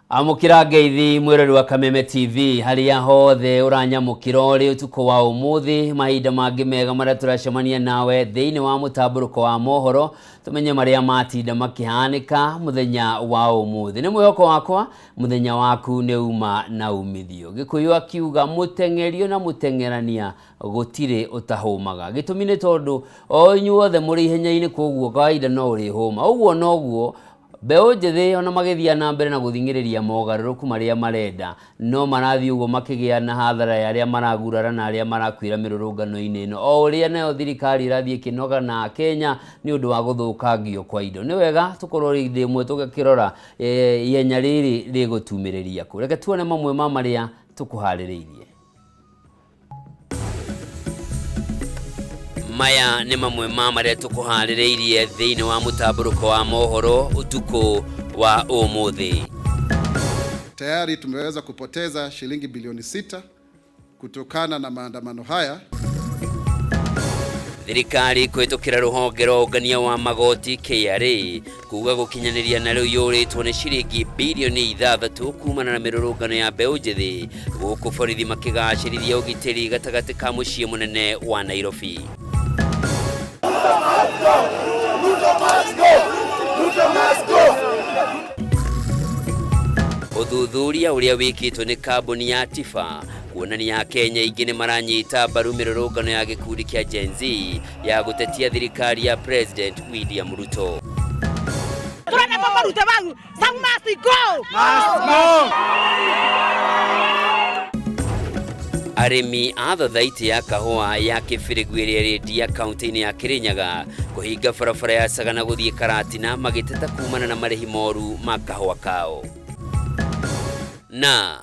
Amũkĩra ngeithi mwĩrori wa Kameme TV harĩa hothe ũranyamũkĩra ũrĩ ũtukũ wa ũmũthĩ, mahinda mangĩ mega marĩa tũracemania nawe thĩinĩ wa mũtambũrũko wa mohoro, tũmenye marĩa matinda makĩhanĩka mũthenya wa ũmũthĩ. Nĩ mwĩhoko wakwa mũthenya waku nĩ uma na umithio. Gĩkũyũ akiuga mũteng'erio na mũteng'erania gũtirĩ ũtahũmaga. Gĩtũmi nĩ tondũ o inyuothe mũrĩ ihenya-inĩ, koguo kawaida no ũrĩhũma. Ũguo noguo mbeũ njĩthĩ ona magĩthiĩ na mbere na gũthing'ĩrĩria mogarũrũku marĩa marenda, no marathiĩ ũguo makĩgĩa na hathara ya arĩa maragurara na arĩa marakuĩra mĩrũrũngano-inĩ ĩno, o ũrĩa nayo thirikari ĩrathiĩ ĩkĩnoga na Kenya nĩ ũndũ wa gũthũkangio kwa indo. Nĩ wega tũkorwo hĩndĩ ĩmwe tũgakĩrora ihenya rĩrĩ rĩgũtumĩrĩria kũ. Reke tuone mamwe ma marĩa tũkũharĩrĩirie. Maya nĩ mamwe ma marĩa tũkũharĩrĩirie thĩinĩ wa mũtambũrũko wa mohoro ũtukũ wa ũmũthĩ. Tayari tumeweza kupoteza shilingi bilioni 6 kutokana na maandamano haya. Thirikari kũhĩtũkĩra rũhonge rwa ũngania wa magoti KRA kuga gũkinyanĩria na rĩu yũrĩtwo nĩ ciringi bilioni 6 kumana na mĩrũrũngano ya mbeũ njĩthĩ, gũkũ borithi makĩgacĩrithia ũgitĩri gatagatĩ ka mũciĩ mũnene wa Nairobi. Ũthuthuria ũrĩa wĩkĩtwo nĩ kambuni ya Tifa kuonania Kenya aingĩ nĩ maranyita mbaru mĩrũrũngano ya gĩkundi kĩa Gen Z ya gũtetia thirikari ya President William Ruto. Turenda mamarute bau. Sang must go. Arĩmi a thothaitĩ ya kahũa ya Kĩbĩrĩgu ĩrĩa ĩrĩ Ndia kaunti-inĩ ya Kĩrĩnyaga kũhinga barabara ya Sagana gũthiĩ Karatina magĩteta kumana na marĩhi moru ma kahũa kao. Na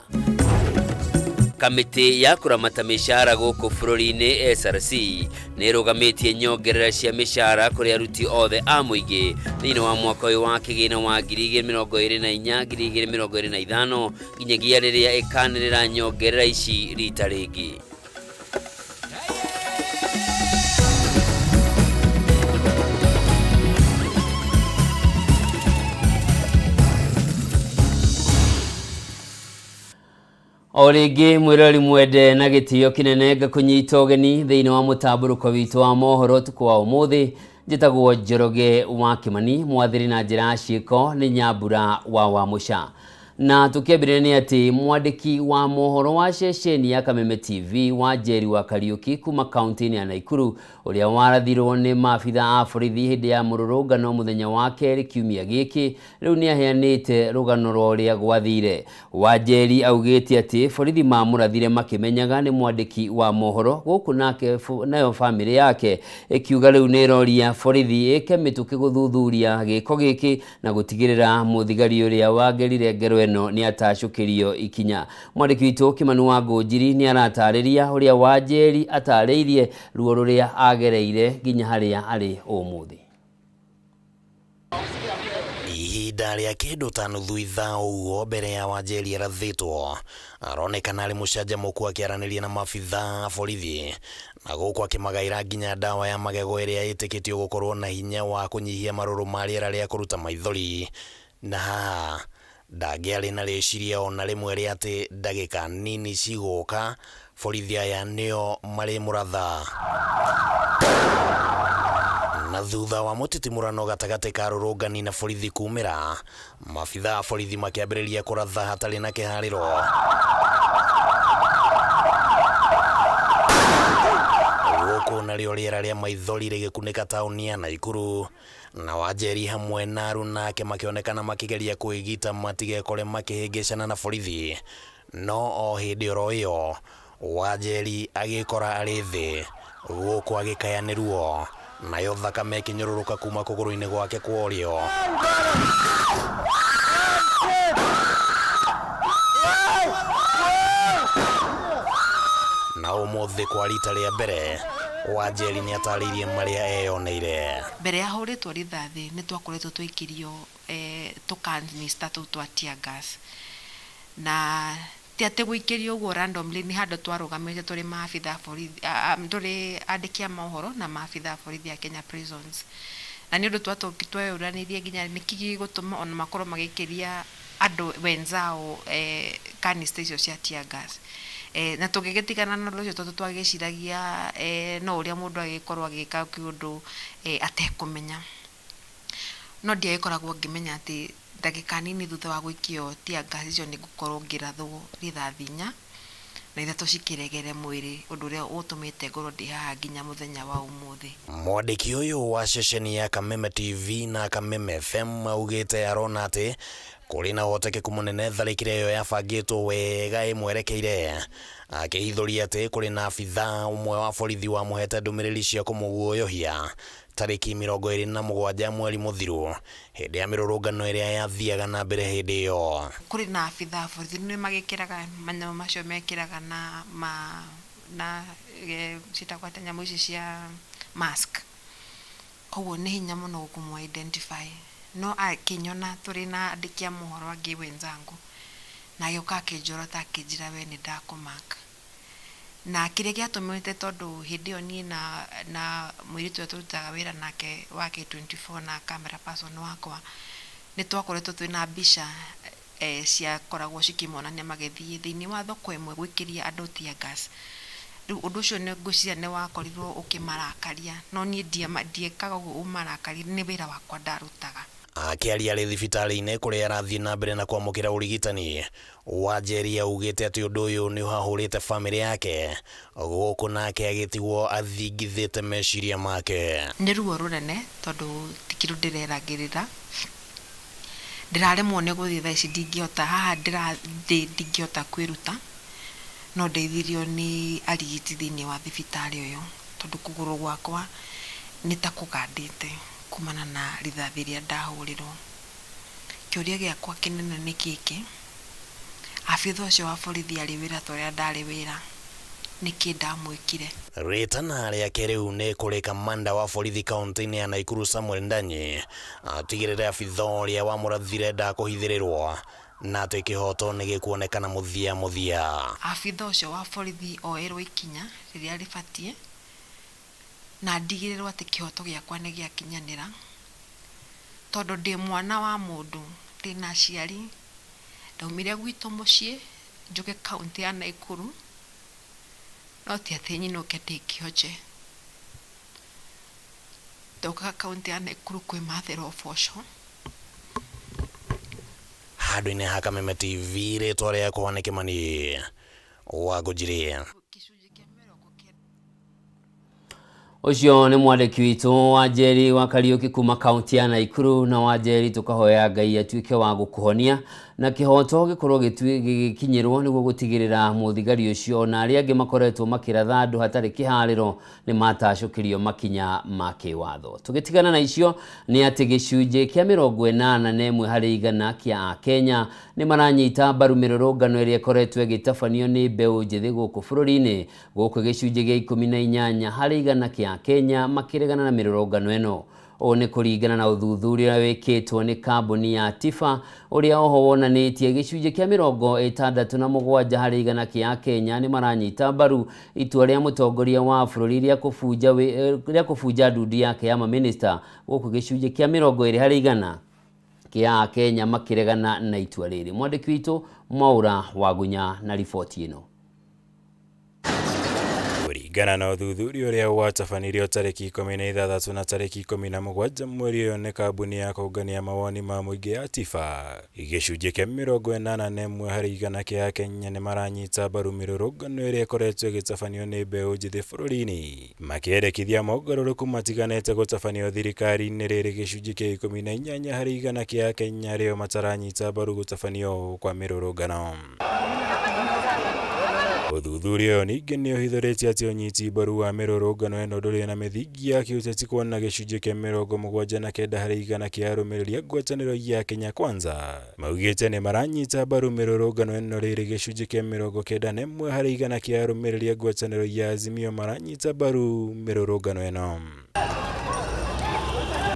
kamĩtĩ ya kũramata mĩcara gũkũ bũrũri-inĩ SRC nĩ ĩrũgamĩtie nyongerera cia mĩcara kũrĩ aruti othe a mũingĩ thĩinĩ wa mwaka ũyũ wa kĩgĩna wa 2024 2025 nginyagia rĩrĩa ĩkanĩrĩra nyongerera ici rita rĩngĩ. O rĩngĩ mwĩrori mwende na gĩtĩo kĩnene ngakũnyita ũgeni thĩinĩ wa mũtambũrũko witũ wa mohoro ũtukũ wa ũmũthĩ. Njĩtagwo Njoroge wa Kĩmani, mwathĩri na njĩra ya ciĩko nĩ Nyambura wa Wamũca. Na tũkĩambĩrĩria nĩ atĩ mwandĩki wa mohoro wa ceceni ya Kameme TV wa Njeri wa Kariũki kuma kaunti-inĩ ya Naikuru ũrĩa warathirwo nĩ maabitha a borithi hĩndĩ ya mũrũrũngano mũthenya wa kerĩ kiumia gĩkĩ, rĩu nĩ aheanĩte rũgano rwa ũrĩa gwathire. Wanjeri augĩte atĩ borithi mamũrathire makĩmenyaga nĩ mwandĩki wa mohoro gũkũ nake nayo bamĩrĩ yake ĩkiuga rĩu nĩ ĩroria borithi ĩke mĩtũkĩ gũthuthuria gĩko gĩkĩ na gũtigĩrĩra mũthigari ũrĩa wagerire ngero ĩno nĩ atacũkĩrio ikinya. Mwandĩki witũ Kĩmani wa Ngũnjiri nĩ aratarĩria ũrĩa Wanjeri atarĩirie ruo rũrĩa agereire nginya harĩa arĩ ũmũthĩ. Ihinda rĩa kĩndũ ta nuthu ithaa ũguo mbere ya Wanjeri arathĩtwo, aronekana arĩ mũcanjamũku akĩaranĩria na maabitha a borithi, na gũkũ akĩmagaĩra nginya ndawa ya magego ĩrĩa ĩtĩkĩtio gũkorwo na hinya wa kũnyihia marũrũ ma rĩera rĩa kũruta maithori. Na haha ndangĩarĩ na rĩciria o na rĩmwe rĩa atĩ ndagĩka nini cigũka borithi aya nĩo marĩmũratha. Na thutha wa mũtitimũrano gatagatĩ ka arũrũngani na borithi kumĩra, maabitha a borithi makĩambĩrĩria kũratha hatarĩ na kĩharĩro. Gũkũ narĩo rĩera rĩa maithori rĩgĩkunĩka taũni ya Naikuru, na Wanjeri hamwe na aruna ake makĩonekana makĩgeria kwĩgita matigekore makĩhĩngĩcana na borithi. No o hĩndĩ oro ĩyo Wanjeri agĩkora arĩ thĩ gũkũ agĩkaya nĩ ruo, nayo thakame ĩkĩnyũrũrũka kuma kũgũrũ-inĩ gwake kwa ũrĩo. Na ũmũthĩ kwa rita rĩa mbere Wanjeri nĩ atarĩirie marĩa eyoneire. Mbere ya hũrĩtwo rithathi nĩ twakoretwo twaikĩrio tũkanista tũu twa tear gas, na ti atĩ gũikĩrio ũguo randomly, nĩ handũ twarũgamĩte tũrĩ maabitha a borithi, tũrĩ andĩki a mohoro na maabitha a borithi a Kenya Prisons, na nĩ ũndũ tweyũranirie nginya nĩkĩ gĩgũtũma ona makorwo magĩikĩria andũ wenzao canister icio cia tear gas. Na tũgĩgĩtigana na ũndũ ũcio tondũ twagĩciragia no ũrĩa mũndũ agĩkorwo agĩka kĩũndũ atekũmenya. No ndiagĩkoragwo ngĩmenya atĩ ndagĩka nini thutha wa gũikio tear gas icio nĩ ngũkorwo ngĩrathwo rithathi 4 na 3 cikĩregere mwĩrĩ, ũndũ ũrĩa ũtũmĩte ngorwo ndĩ haha nginya mũthenya wa ũmũthĩ. Mwandĩki ũyũ wa ceceni ya Kameme TV na Kameme FM augĩte arona atĩ kũrĩ na ũhotekeku mũnene tharĩkĩro ĩyo yabangĩtwo wega ĩmwerekeire, akĩhithũria atĩ kũrĩ na abithaa ũmwe wa borithi wamũhete ndũmĩrĩri cia kũmũguoyohia tarĩki 27 mweri mũthiru hĩndĩ ya mĩrũrũngano ĩrĩa yathiaga na mbere hĩndĩ ĩyo. Kũrĩ na abithaa a borithi nĩ magĩkĩraga manyamũ macio mekĩraga na ma na ciĩtagwo atĩa nyamũ ici cia mask, koguo nĩ hinya mũno kũmũ identify, no akĩnyona tũrĩ na andĩki a mohoro angĩ wenzangu, na agĩũka akĩnjorota akĩnjĩra we nĩ ndakũmaka. Na kĩrĩa gĩatũmĩte tondũ hĩndĩ ĩyo niĩ na mũirĩtu ũrĩa tũrutaga wĩra nake wa K24 na camera person wakwa nĩ twakoretwo twĩna mbica ciakoragwo cikĩmonania magĩthiĩ thĩinĩ wa thoko ĩmwe gwĩkĩria andũ tear gas. Rĩu ũndũ ũcio nĩ ngwĩciria nĩ wakorirwo ũkĩmarakaria, no niĩ ndiekaga ũguo ũmarakarie, nĩ wĩra wakwa ndarutaga. Akĩaria arĩ thibitarĩ-inĩ kũrĩa arathiĩ na mbere na kwamũkĩra ũrigitani, Wanjeri augĩte atĩ ũndũ ũyũ nĩ ũhahũrĩte bamĩrĩ yake, gũkũ nake agĩtigwo athingithĩte meciria make. Nĩ ruo rũnene tondũ ti kĩndũ ndĩreragĩrĩra, ndĩraremwo nĩ gũthiĩ thaa ici, ndingĩhota haha ndingĩhota kwĩruta, no ndeithirio nĩ arigiti thĩinĩ wa thibitarĩ ũyũ tondũ kũgũrũ gwakwa nĩ ta kũgandĩte kumana na rithathi rĩrĩa ndahũrĩrwo. Kĩũria gĩakwa kĩnene nĩ gĩkĩ, abitha ũcio wa borithi arĩ wĩra ta ũrĩa ndarĩ wĩra, nĩkĩ ndamwĩkire? Rĩtana rĩake rĩu nĩ kũrĩ kamanda wa borithi kaunti-inĩ ya Naikuru Samuel Ndanyi atigĩrĩre abitha ũrĩa wamũrathire ndakũhithĩrĩrwo na atĩ kĩhoto nĩ gĩkuonekana mũthia mũthia. Abitha ũcio wa borithi oerwo ikinya rĩrĩa rĩbatiĩ na ndigĩrĩrwo atĩ kĩhoto gĩakwa nĩ gĩakinyanĩra, tondũ ndĩ mwana wa mũndũ, ndĩna aciari, ndaumire gwitũ mũciĩ njũke kaunti ya Naikuru, no ti atĩ nyinũke ndĩ kĩonje. Ndokaga kaunti ya Naikuru kwĩmathĩra ũboco. Handũ-inĩ ha Kameme TV, rĩtwa rĩakwa nĩ Kĩmani wa Ngũnjiri. Ũcio nĩ mwandĩki witũ Wanjeri wa Kariũki kuma kaunti ya Naikuru. Na Wanjeri, tũkahoya Ngai atuĩke wa gũkũhonia na kĩhoto gĩkorwo gĩgĩkinyĩrwo nĩguo gũtigĩrĩra mũthigari ũcio na arĩa angĩ makoretwo makĩratha andũ hatarĩ kĩharĩro nĩ matacũkĩrio makinya ma kĩwatho. Tũgĩtigana na icio nĩ atĩ gĩcunjĩ kĩa 81 harĩ igana kĩa Akenya nĩ maranyita mbaru mĩrũrũngano ĩrĩa ĩkoretwo ĩgĩtabanio nĩ mbeũ njĩthĩ gũkũ bũrũri-inĩ, gũkũ gĩcunjĩ gĩa 18 harĩ igana kĩa Akenya makĩregana na mĩrũrũngano ĩno. Ũũ nĩ kũringana na ũthuthuria wĩkĩtwo nĩ kambuni ya Tifa ũrĩa oho wonanĩtie gĩcunjĩ kĩa 67 harĩ igana kĩa Akenya nĩ maranyita mbaru itua rĩa mũtongoria wa bũrũri rĩa kũbunja ndundu yake ya mamĩnĩsta, gũkũ gĩcunjĩ kĩa 20 harĩ igana kĩa Akenya makĩregana na itua rĩrĩ. Mwandĩki witũ Mwaura Wagunya na riboti ĩno. Kũringana na ũthuthuria ũrĩa watabanirio tarĩki 16 na tarĩki 17 mweri ũyũ nĩ kambuni ya kũngania mawoni ma mũingĩ ya TIFA, gĩcunjĩ kĩa 81 harĩ igana kĩa Akenya nĩ maranyita mbaru mĩrũrũngano ĩrĩa ĩkoretwo ĩgĩtabanio nĩ mbeũ njĩthĩ bũrũri-inĩ, makĩendekithia mogarũrũku matiganĩte gũtabanio thirikari-inĩ, rĩrĩ gĩcunjĩ kĩa 18 harĩ igana kĩa Akenya arĩo mataranyita mbaru gũtabanio kwa mĩrũrũngano. Ũthuthuria ũyũ ningĩ nĩ ũhithũrĩtie atĩ ũnyiti mbaru wa mĩrũrũngano ĩno ndũrĩ na mĩthingi ya kĩũteti, kuona gĩcunjĩ kĩa 79 harĩ igana kĩa arũmĩrĩri a ngwatanĩro ya Kenya Kwanza maugĩte nĩ maranyita mbaru mĩrũrũngano ĩno, rĩrĩ gĩcunjĩ kĩa 91 harĩ igana kĩa arũmĩrĩri a ngwatanĩro ya Azimio maranyita mbaru mĩrũrũngano ĩno.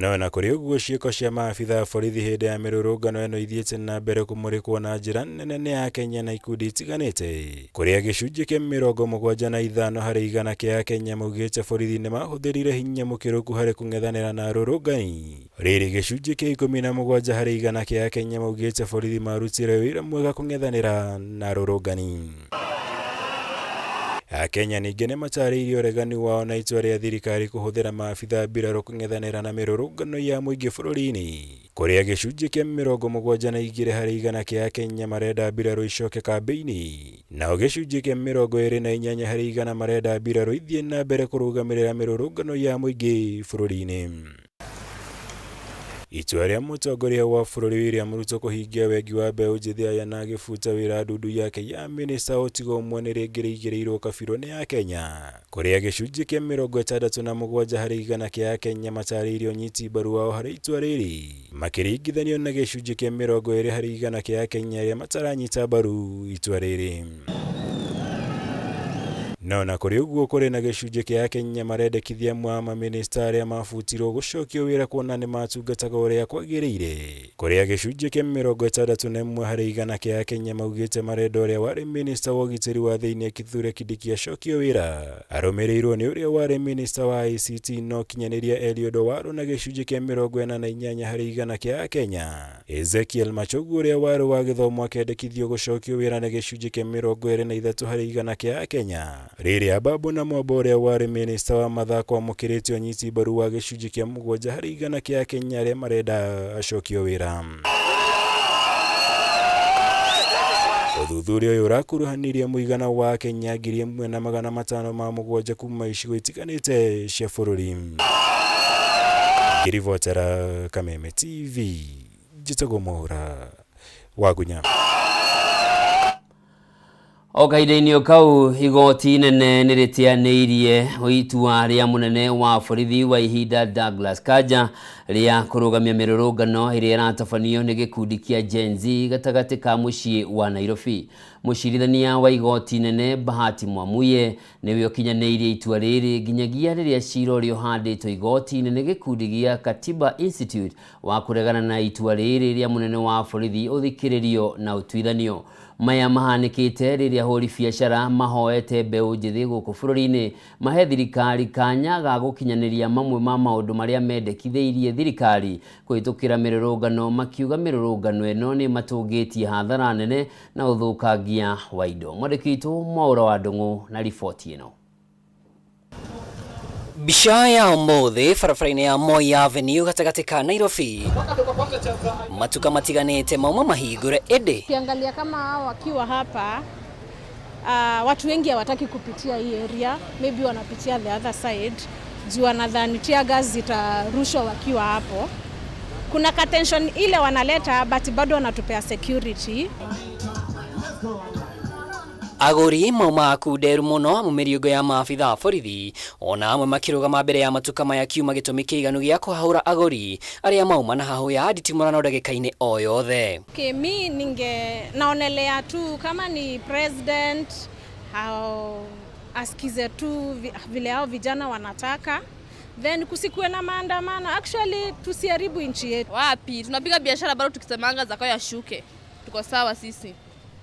No na kũrĩ ũguo, ciĩko cia maabitha a borithi hĩndĩ ya mĩrũrũngano ĩno ithiĩte na mbere kũmũrĩkwo na njĩra nene nĩ Akenya na ikundi itiganĩte, kũrĩa gĩcunjĩ kĩa 75 harĩ igana kĩa Akenya maugĩte borithi nĩ mahũthĩrire hinya mũkĩrũku harĩ kũng'ethanĩra na arũrũngani, rĩrĩ gĩcunjĩ kĩa 17 harĩ igana kĩa Akenya maugĩte borithi marutire wĩra mwega kũng'ethanĩra na arũrũngani. Akenya ningĩ nĩ matarĩirie ũregani wao na itua rĩa thirikari kũhũthĩra maabitha mbirarũ kũng'ethanĩra na mĩrũrũngano ya mũingĩ bũrũri-inĩ, kũrĩa gĩcunjĩ kĩa 72 harĩ igana kĩa Akenya marenda mbirarũ icoke kambĩ-inĩ, nao gĩcunjĩ kĩa 28 harĩ igana marenda mbirarũ ithiĩ na mbere kũrũgamĩrĩra mĩrũrũngano ya mũingĩ bũrũri-inĩ. Itua rĩa mũtongoria wa bũrũri William Ruto kũhingia wengi wa mbeũ njĩthĩ aya na agĩbuta wĩra ndundu yake ya minista o tiga ũmwe nĩ rĩngĩ rĩigĩrĩirwo kabirũ nĩ Akenya, kũrĩa gĩcunjĩ kĩa 67 harĩ igana kĩa Akenya matarĩirie ũnyiti mbaru wao harĩ itua rĩrĩ, makĩringithanio na gĩcunjĩ kĩa 20 harĩ igana kĩa Akenya arĩa mataranyita mbaru itua rĩrĩ. No na kũrĩ ũguo, kũrĩ na gĩcunjĩ kĩa Akenya marendekithia amwe a mamĩnĩsta arĩa mabutirwo gũcokio wĩra kuona nĩ matungataga ũrĩa kwagĩrĩire, kũrĩa gĩcunjĩ kĩa 61 harĩ igana kĩa Akenya maugĩte marenda ũrĩa warĩ minista wa ũgitĩri wa thĩinĩ Kithure Kindiki acokio wĩra, arũmĩrĩirwo nĩ ũrĩa warĩ minista wa ICT na ũkinyanĩria Eliud Owalo na gĩcunjĩ kĩa 48 harĩ igana kĩa Akenya. Ezekiel Machogu ũrĩa warĩ wa gĩthomo akendekithio gũcokio wĩra nĩ gĩcunjĩ kĩa 23 harĩ igana kĩa Akenya, rĩrĩa Ababu Namwamba ũrĩa warĩ minista wa mathako amũkĩrĩte ũnyiti mbaru wa gĩcunjĩ kĩa 7 harĩ igana kĩa Akenya arĩa marenda acokio wĩra. Ũthuthuria ũyũ ũrakuruhanirie mũigana wa Akenya 1507 kuma icigo itiganĩte cia bũrũri. Ngĩribotera Kameme TV, njĩtagwo Mwaũra Wagunya. O kahinda-inĩ o kau, igoti inene nĩ rĩteanĩirie itua rĩa mũnene wa borithi wa ihinda Douglas Kanja rĩa kũrũgamia mĩrũrũngano ĩrĩa ĩratabanio nĩ gĩkundi kĩa Gen Z gatagatĩ ka mũciĩ wa Nairobi. Mũcirithania wa igoti inene Bahati Mwamuye nĩwe ũkinyanĩirie itua rĩrĩ nginyagia rĩrĩa cira ũrĩa ũhandĩtwo igoti-inĩ nĩ gĩkundi gĩa Katiba Institute wa kũregana na itua rĩrĩ rĩa mũnene wa borithi ũthikĩrĩrio na ũtuithanio. Maya mahanĩkĩte rĩrĩa ahũri biacara mahoete mbeũ njĩthĩ gũkũ bũrũri-inĩ mahe thirikari kanya ga gũkinyanĩria mamwe ma maũndũ marĩa mendekithĩirie thirikari kũhĩtũkĩra mĩrũrũngano, makiuga mĩrũrũngano ĩno nĩ matũngĩtie hathara nene na ũthũkangia wa indo. Mwandĩki witũ Mwaũra wa Ndũng'ũ na riboti ĩno. Mbica ya ũmũthĩ barabara-inĩ ya Moi Avenue gatagatĩ ka Nairobi, matuka matiganĩte mauma mahingũre ĩndĩ Ukiangalia kama hao wakiwa hapa, watu wengi hawataki kupitia hii area, maybe wanapitia the other side juu wanadhani tear gas zitarushwa wakiwa hapo. Kuna ka tension ile wanaleta, but bado wanatupea security. Agũri mauma kunderu mũno amu mĩriũngũ ya maabitha a borithi ona amwe makĩrũgama mbere ya matuka maya kiuma gĩtũmi kĩiganu gĩa kũhahũra agũri arĩa mauma na hahũ ya nditimũrano ndagĩka-inĩ o yothe. Okay, mi ninge naonelea tu kama ni president au asikize tu vile hao vijana wanataka, then kusikuwe na maandamano. Actually, tusiharibu nchi yetu. Wapi tunapiga biashara bado tukisemanga Zakayo ashuke, tuko sawa sisi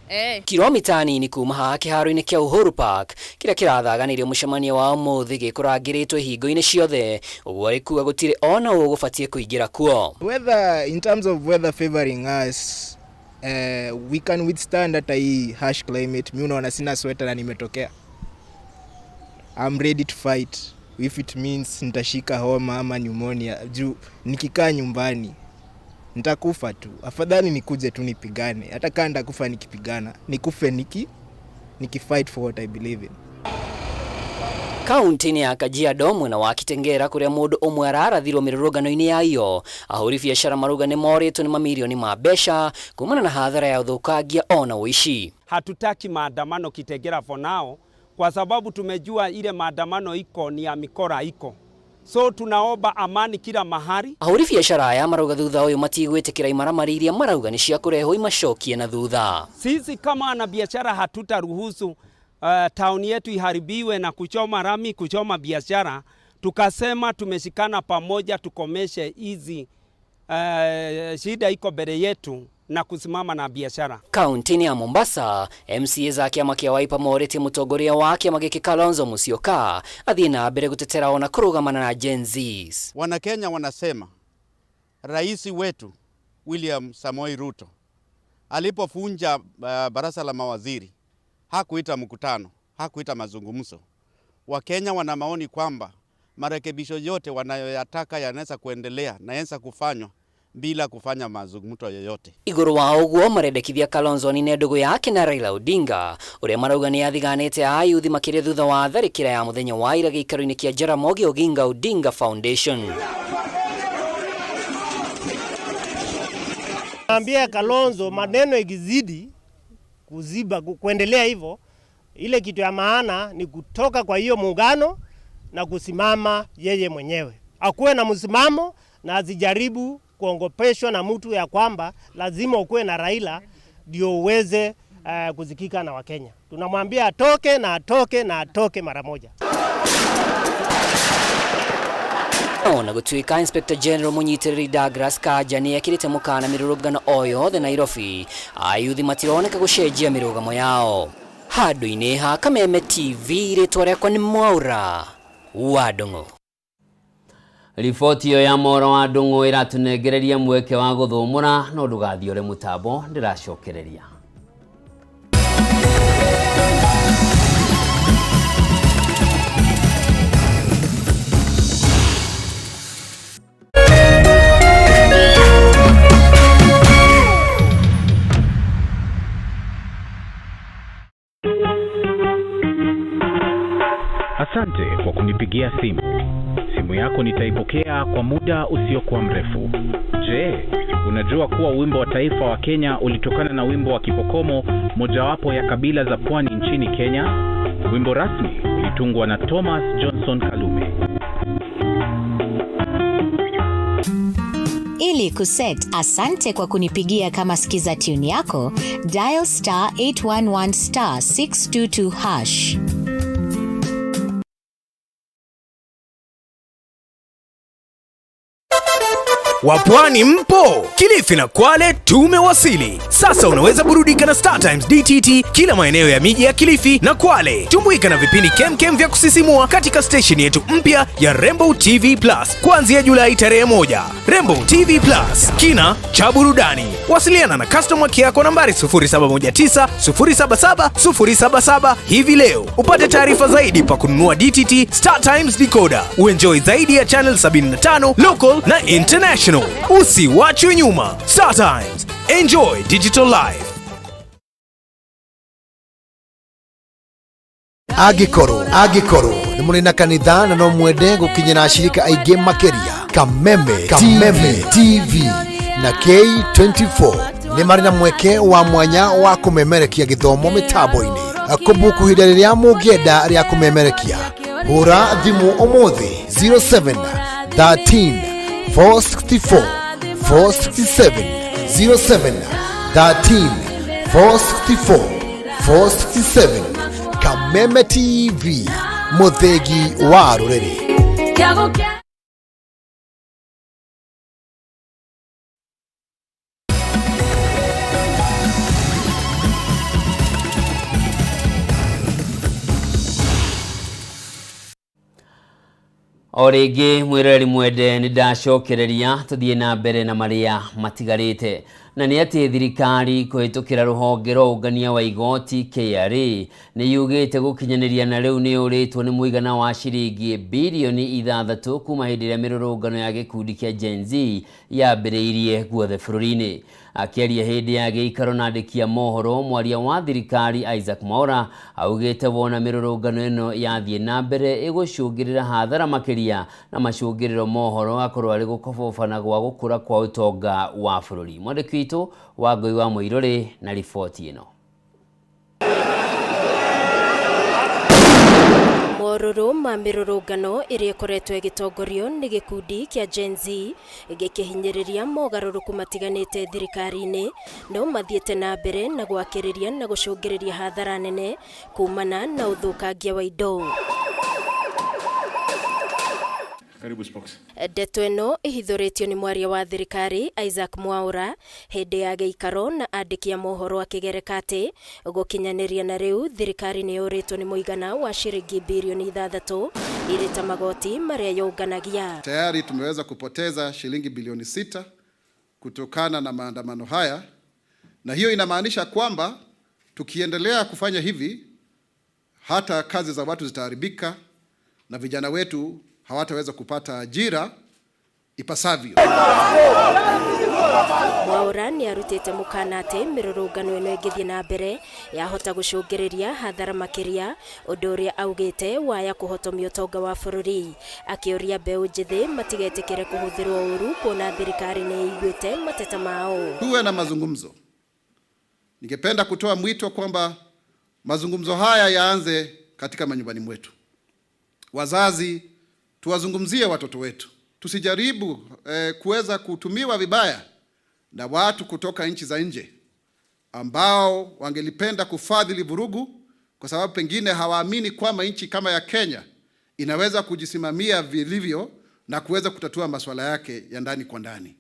eh. Kilomita nini kuma haha kĩharo-inĩ kĩa Uhuru Park kĩrĩa kĩrathaganĩrio mũcemanio wa ũmũthĩ gĩkũrangĩrĩtwo ihingo-inĩ ciothe, ũguo arĩ kuga gũtirĩ ona ũ ũgũbatiĩ kũingĩra kuo. Weather, in terms of weather favoring us, we can withstand hata hii harsh climate. Mi unaona sina sweater na nimetokea. I'm ready to fight if it means nitashika homa ama pneumonia. Juu nikikaa nyumbani nitakufa tu, afadhali nikuje tu nipigane, hata kaa nitakufa nikipigana, nikufe niki fight for what I believe in. Kaunti-inĩ ya Kajiado mwena wa Kitengera kuria mundu umwe ararathirwo mirurungano-inĩ ya iyo ahũri biacara marauga nĩ morĩtwo nĩ mamirioni ma mbeca kumana na hathara ya ũthũkangia ona ũici. Hatutaki maandamano Kitengera for now, kwa sababu tumejua ile maandamano iko ni ya mikora iko, so tunaomba amani kila mahali. Ahũri biacara aya marauga thutha ũyũ matigwĩtĩkĩra imaramari iria marauga nĩ cia kũrehwo imacokie na thutha. Sisi kama wanabiashara hatutaruhusu tauni yetu iharibiwe na kuchoma rami, kuchoma biashara. Tukasema tumeshikana pamoja tukomeshe hizi shida iko mbele yetu na kusimama na biashara. Kaunti-inĩ ya Mombasa, MCA za kĩama kĩa Wiper morĩtie mũtongoria wa kĩama gĩkĩ Kalonzo Musyoka athiĩ na mbere gũtetera ona kũrũgamana na Gen Zs. Wanakenya wanasema rais wetu William Samoei Ruto alipofunja baraza la mawaziri hakuita mkutano, hakuita mazungumzo. Wakenya wana maoni kwamba marekebisho yote wanayoyataka yanaweza kuendelea na yanaweza kufanywa bila kufanya mazungumzo yoyote. Igũrũ wa ũguo marendekithia Kalonzo anine ndũgũ yake na Raila Odinga ũrĩa marauga nĩ athiganĩte ayuthi makĩria thutha wa tharĩkĩra ya mũthenya wa ira gĩikaro-inĩ kĩa Jaramogi Oginga Odinga Foundation. Naambia Kalonzo maneno ikizidi kuziba kuendelea hivyo, ile kitu ya maana ni kutoka kwa hiyo muungano na kusimama yeye mwenyewe, akuwe na msimamo na asijaribu kuongopeshwa na mtu ya kwamba lazima ukuwe na Raila ndio uweze kuzikika na Wakenya. Tunamwambia atoke na atoke na atoke mara moja. Ona gũtuĩka Inspector General mũnyitĩrĩri Douglas Kanja nĩ ekĩrĩte mũkana mĩrũrũngano o yothe Nairobi, ayuthi matironeka gũcenjia mĩrũgamo yao. Handũ-inĩ ha Kameme TV, rĩtwa rĩakwa nĩ Mwaura wa Ndung'u. Riboti ĩyo ya Mwaura wa Ndung'u ĩratũnengereria mweke wa gũthũmũra, no ndũgathiore mũtambo, ndĩracokereria. Asante kwa kunipigia simu. Simu yako nitaipokea kwa muda usiokuwa mrefu. Je, unajua kuwa wimbo wa taifa wa Kenya ulitokana na wimbo wa Kipokomo, mojawapo ya kabila za pwani nchini Kenya? Wimbo rasmi ulitungwa na Thomas Johnson Kalume. Ili kuset asante kwa kunipigia kama skiza tune yako, dial star 811 star 622 hash. Wapwani mpo? Kilifi na Kwale tumewasili. Sasa unaweza burudika na Star Times DTT kila maeneo ya miji ya Kilifi na Kwale. Tumbuika na vipindi kemkem vya kusisimua katika station yetu mpya ya Rainbow TV Plus kuanzia Julai tarehe 1. Rainbow TV Plus, kina cha burudani. Wasiliana na customer care kwa nambari 0719 077 077 hivi leo upate taarifa zaidi pa kununua DTT Star Times decoder. Uenjoy zaidi ya channel 75 local na international. Usiwachwe nyuma. Star Times, enjoy digital life. Angĩkorwo nĩ mũrĩ na kanitha na no mwende gũkinyĩra ashirika aingĩ makĩria, Kameme Kameme TV na K24 nĩ marĩ na mweke wa mwanya wa kũmemerekia gĩthomo mĩtambo-inĩ. Kũbuku ihinda rĩrĩa mũngĩenda rĩa kũmemerekia, hũra thimũ ũmũthĩ 07 13 464 467 07 13 464 467. Kameme TV, mũthĩgi wa rũrĩrĩ. O rĩngĩ mwĩroreri mwende, nĩ ndacokereria tũthiĩ na mbere na marĩa matigarĩte. Na nĩ atĩ thirikari kũhĩtũkĩra rũhonge rwa ũngania wa igoti KRA nĩ yugĩte gũkinyanĩria na rĩu nĩ yũrĩtwo nĩ mũigana wa ciringi birioni 6 kuma hĩndĩ ĩrĩa mĩrũrũngano ya gĩkundi kĩa Gen Z yambĩrĩirie guothe bũrũri-inĩ. Akĩaria hĩndĩ ya gĩikaro na andĩki a mohoro, mwaria wa thirikari Isaac Mwaura augĩte wona mĩrũrũngano ĩno yathiĩ na mbere ĩgũcũngĩrĩra hathara makĩria na macũngĩrĩro mohoro akorwo arĩ gũkobobana gwa gũkũra kwa ũtonga wa bũrũri. Mwandĩki witũ Wangũi wa Mũirũrĩ na riboti ĩno. Morũrũ ma mĩrũrũngano ĩrĩa ĩkoretwo ĩgĩtongorio nĩ gĩkundi kĩa Gen Z gĩkĩhinyĩrĩria mogarũrũku matiganĩte thirikari-inĩ no mathiĩte na mbere na gwakĩrĩria na gũcũngĩrĩria hathara nene kumana na ũthũkangia wa indo. Karibu Spox. Ndeto ĩno ĩhithũrĩtio nĩ mwaria wa thirikari Isaac Mwaura hĩndĩ ya gĩikaro na andĩki a mohoro akĩgereka atĩ gũkinyanĩria na rĩu thirikari nĩ yũrĩtwo nĩ mũigana wa ciringi birioni 6 irĩ ta magoti marĩa yũnganagia. Tayari tumeweza kupoteza shilingi bilioni 6 kutokana na maandamano haya, na hiyo inamaanisha kwamba tukiendelea kufanya hivi hata kazi za watu zitaharibika na vijana wetu hawataweza kupata ajira ipasavyo. Mwaura nĩ arutĩte mũkana atĩ mĩrũrũngano ĩno ĩngĩthiĩ na mbere yahota gũcũngĩrĩria hathara makĩria, ũndũ ũrĩa augĩte waya kũhotomia ũtonga wa bũrũri, akĩũria mbeũ njĩthĩ matigetĩkĩre kũhũthĩrwo ũru kuona thirikari nĩ ĩiguĩte mateta mao. Tuwe na mazungumzo. Ningependa kutoa mwito kwamba mazungumzo haya yaanze katika manyumbani mwetu. Wazazi tuwazungumzie watoto wetu, tusijaribu kuweza kutumiwa vibaya na watu kutoka nchi za nje ambao wangelipenda kufadhili vurugu, kwa sababu pengine hawaamini kwamba nchi kama ya Kenya inaweza kujisimamia vilivyo na kuweza kutatua masuala yake ya ndani kwa ndani.